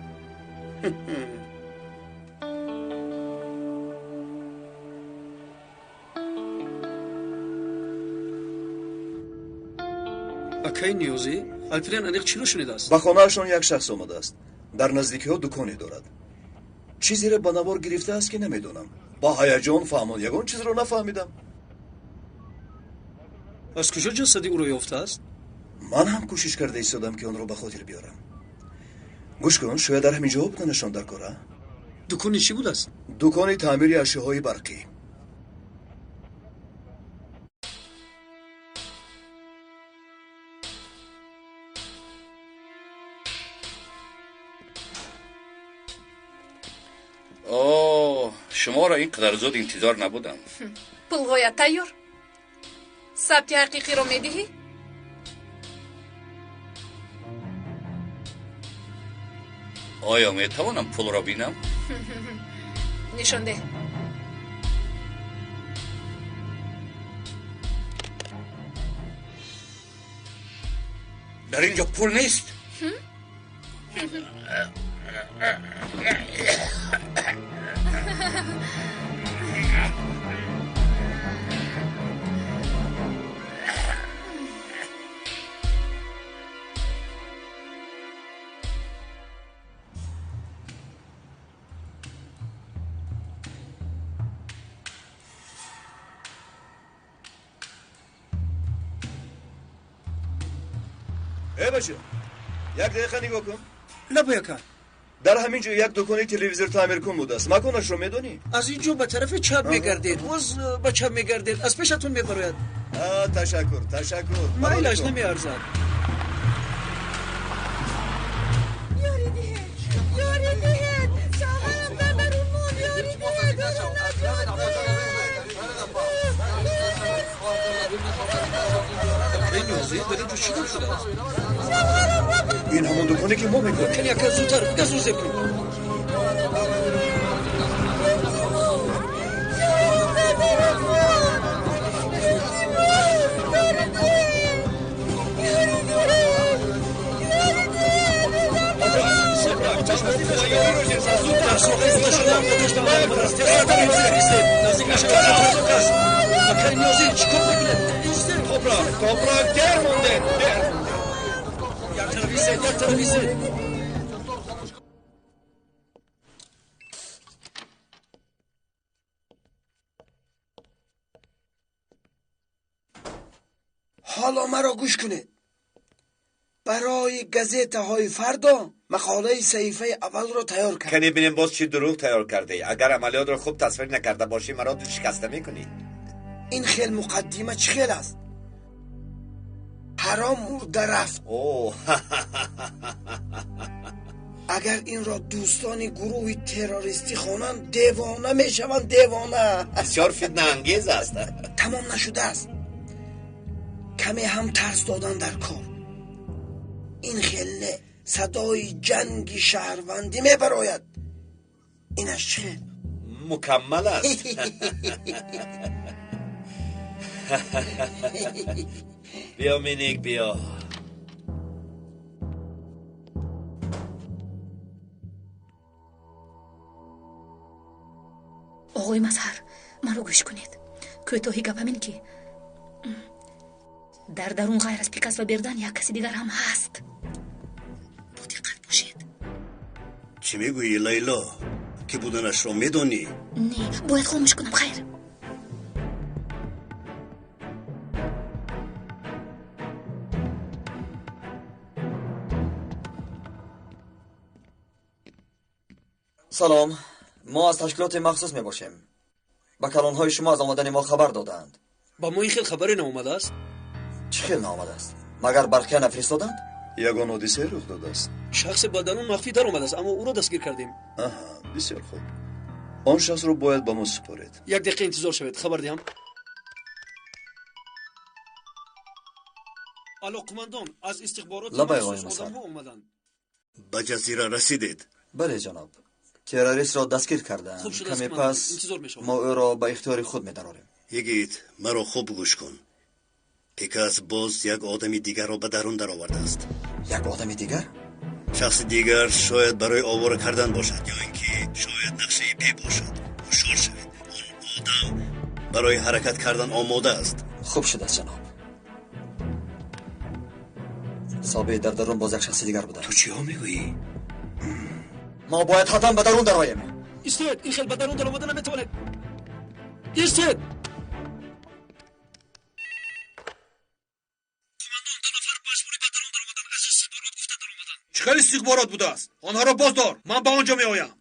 Акаи Ниёзӣ, Алпирен аниқ чиро шунидааст? Ба хонаашон як шахс омадааст. Дар наздикиҳо дуконе дорад. Чизеро ба навор гирифтааст ки намедонам. Бо ҳаяҷон фаҳмон ягон чизро нафаҳмидам. Аз куҷо ҷасади ӯро ёфтааст? Ман ҳам кӯшиш карда истодам ки онро ба хотир биёрам. Гӯш кун, шояд дар ҳамин ҷо буданашон дар кора. Дукони чӣ будааст? Дукони таъмири ашёҳои барқӣ. О, шуморо ин қадар зуд интизор набудам. Пулҳоят тайёр? Сабти ҳақиқиро медиҳӣ? Оё метавонам пулро бинам? Нишон деҳ. Дар ин ҷо пул нест. Э бача, як дақиқа нигоҳ кун. Лаб яка. Дар ҳамин ҷо як дукони телевизор таъмиркун будааст. Маконашро медонӣ? Аз ин ҷо ба тарафи чап мегардед, боз ба чап мегардед, аз пешатон мебарояд. Ташаккур, ташаккур. Майлаш намеарзад. Ёрӣ диҳед, ёрӣ диҳед, шавҳарам дар дарун монд, ёрӣ диҳед, ӯро наҷот диҳед. Эй Ниёзӣ, дар ин ҷо чӣ гап шудааст? Ин ҳамон дуконе ки мо мекунем. Кани яка зудтар, газу зеб кун. Дар соҳаи зада шудаам оташ ба ман омадааст. Тезтар истед, наздик нашавед, хатарнок аст. Акаи Ниёзӣ, чӣ кор мекунед? Истед. Топрак, топрак, дер мондед, дер. Як тараф истед, як тараф истед. Ҳоло маро гӯш кунед. Барои газетаҳои фардо мақолаи саҳифаи аввалро тайёр кард. Кани бинем боз чӣ дурӯғ тайёр кардаӣ. Агар амалиётро хуб тасвир накарда бошӣ, маро дилшикаста мекунӣ. Ин хел муқаддима чӣ хел аст? Ҳаром мурда рафт. О, Агар инро дӯстони гурӯҳи террористӣ хонанд, девона мешаванд, девона. Бисёр фитнаангез аст. Тамом нашудааст. Каме ҳам тарс додан дар кор. Ин хел не, садои ҷанги шаҳрвандӣ мебарояд. Инаш чӣ хел? Мукаммал аст. Биё, Миник, биё. Оғои Мазҳар, маро гӯш кунед. Кӯтоҳи гап ҳамин ки дар дарун ғайр аз Пикас ва Бердан як каси дигар ҳам ҳаст. Бо диққат бошед. Чӣ мегӯӣ, Лайло? Ки буданашро медонӣ? Не, бояд хомӯш кунам, хайр. Салом, мо аз ташкилоти махсус мебошем. Ба калонҳои шумо аз омадани мо хабар додаанд. Ба мо ин хел хабаре наомадааст? Чӣ хел наомадааст? Магар барқия нафиристоданд? Ягон ҳодисае рух додааст? Шахсе ба дарун махфӣ даромадааст, аммо ӯро дастгир кардем. Аҳа, бисёр хуб. Он шахсро бояд ба мо супоред. Як дақиқа интизор шавед, хабар диҳам. Алло, қумандон, аз истихбороти Лабай, оғои махсус Мазҳар. одамҳо омаданд. Ба ҷазира расидед? Бале, ҷаноб. Террористро дастгир карданд. Хуб шудааст, Каме қумандон, пас интизор мешавам. мо ӯро ба ихтиёри худ медарорем. Йигит, маро хуб гӯш кун. Пикас боз як одами дигарро ба дарун даровардааст. Як одами дигар? Шахси дигар шояд барои овора кардан бошад, ё ин ки шояд нақшаи Б бошад. Ҳушёр шавед, он одам барои ҳаракат кардан омода аст. Хуб шудааст, ҷаноб. Собит дар дарун боз як шахси дигар будааст. Ту чиҳо мегӯӣ? Мо бояд ҳатман ба дарун дароем. Истед, ин хел ба дарун даромада наметавонед. Истед! Чӣ хел истихборот будааст? Онҳоро боздор, ман ба он ҷо меоям.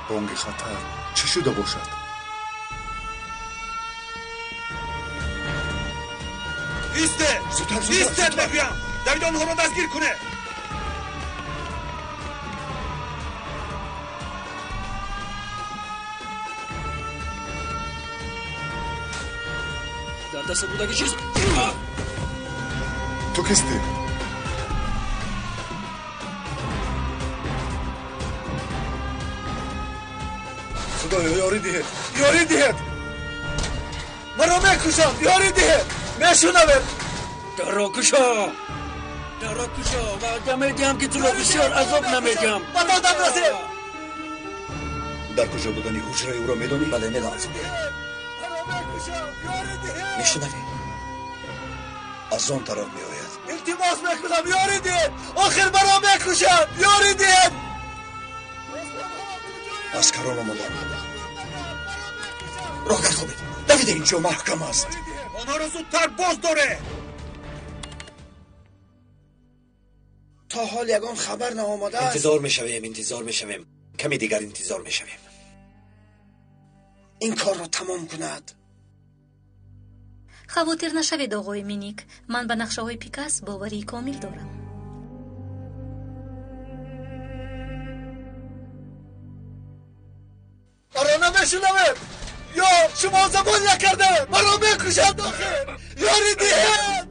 Бонги хатар чӣ шуда бошад? Истед! Истед мегӯям! Давид, онҳоро дастгир кунед! Дар даста будаги чиз. Ту кистӣ? Худоё, ёрӣ диҳед, ёрӣ диҳед! Маро мекушанд, ёрӣ диҳед! Мешунавед? Дарро кушо! Дарро кушо! Ваъда медиҳам, ки туро бисёр азоб намедиҳам. Ба додам расед! Дар куҷо будани ҳуҷраи ӯро медонӣ? Бале, медонам. Мешунавӣ? Аз он тараф меояд. Илтимос мекунам, ёрӣ диҳед! Охир маро мекушанд, ёрӣ диҳед! Аскарон омаданд. Роҳ дархобед, давиде! Инҷо маҳкам аст. Онҳоро зудтар боз доред! То ҳол ягон хабар наомадааст. Интизор мешавем, интизор мешавем, каме дигар интизор мешавем. Ин корро тамом кунад. Хавотир нашавед, оғои Миник, ман ба нақшаҳои Пикас боварии комил дорам. Маро намешунавед? Ё шумо забон накардаед? Маро мекушанд охир! Ёрӣ диҳед!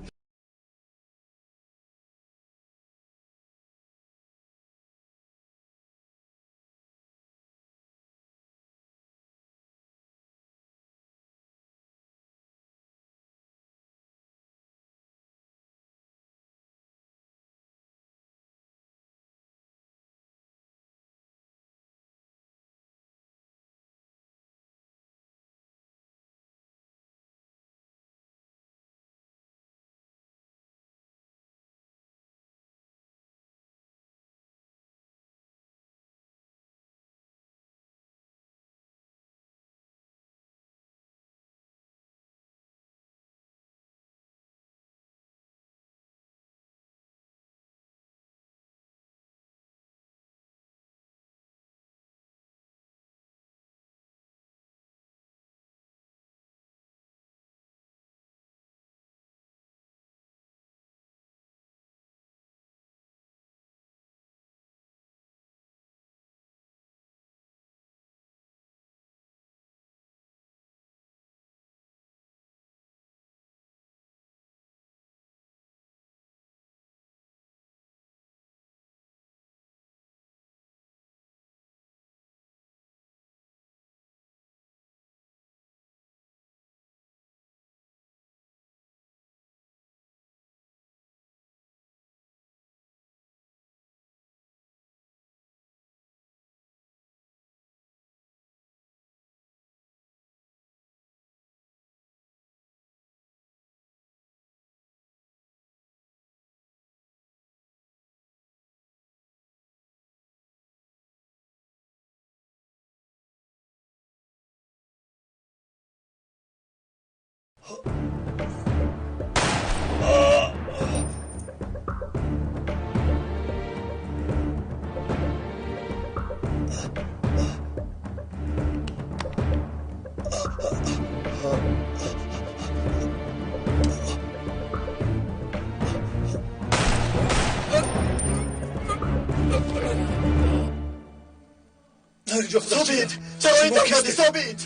Собит! Чаро ин кардӣ, Собит?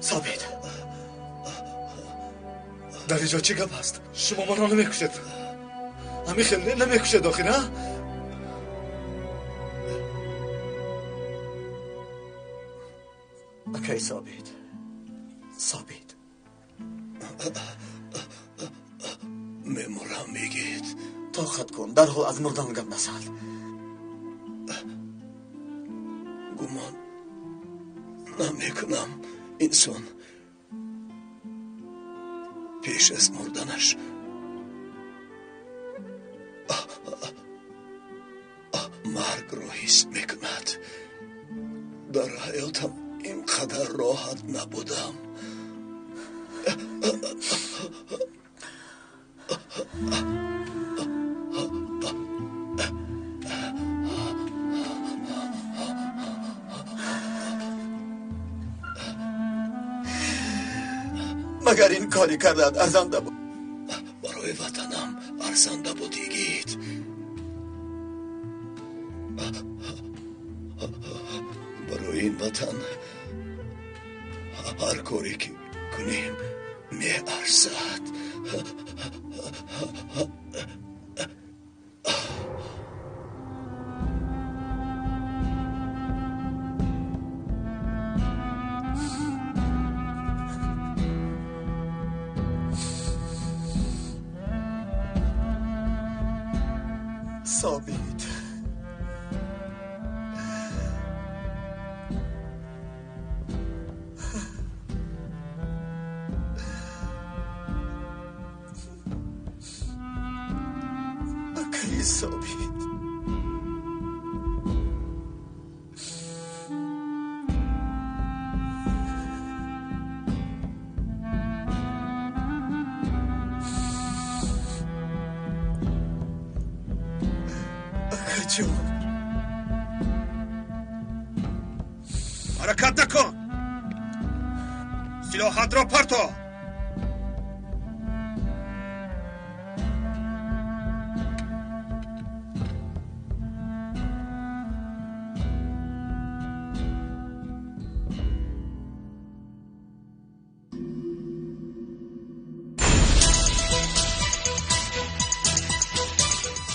Собит. Дар инҷо чӣ гап аст? Шумо маро намекушед. Ҳамин хел намекушед охир, а? Акай Собит, Собит, мемурам, мегид. Тоқат кун, дарҳол аз мурдан гап назад. Гумон намекунам инсон пеш аз мурданаш маргро ҳис мекунад. Дар ҳаётам ин қадар роҳат набудам. Магар ин кори кардат арзанда буд? Барои ватанам арзанда буд, йигит. Барои ин ватан ҳар коре ки кунем меарзад. Собит, акаи Собит, акаҷон, ҳаракат накун, силоҳатро парто.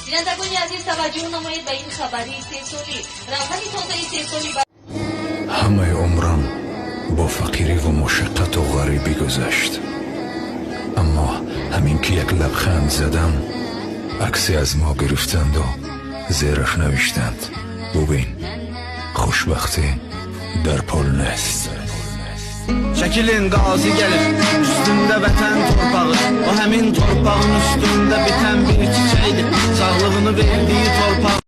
Бинандагони азиз, таваҷҷӯҳ намоед ба ин хабари истеҳсолӣ. Равғани тозаи истеҳсолӣ. Ҳамаи умрам бо фақириву мушаққату ғарибӣ гузашт, аммо ҳамин ки як лабханд задам, аксе аз мо гирифтанду зераш навиштанд: бубин, хушбахтӣ дар пул нест. Çəkilin, qazi gəlir, üstündə vətən torpağı. O həmin torpağın üstündə bitən bir çiçəkdir. Sağlığını verdiyi torpaq.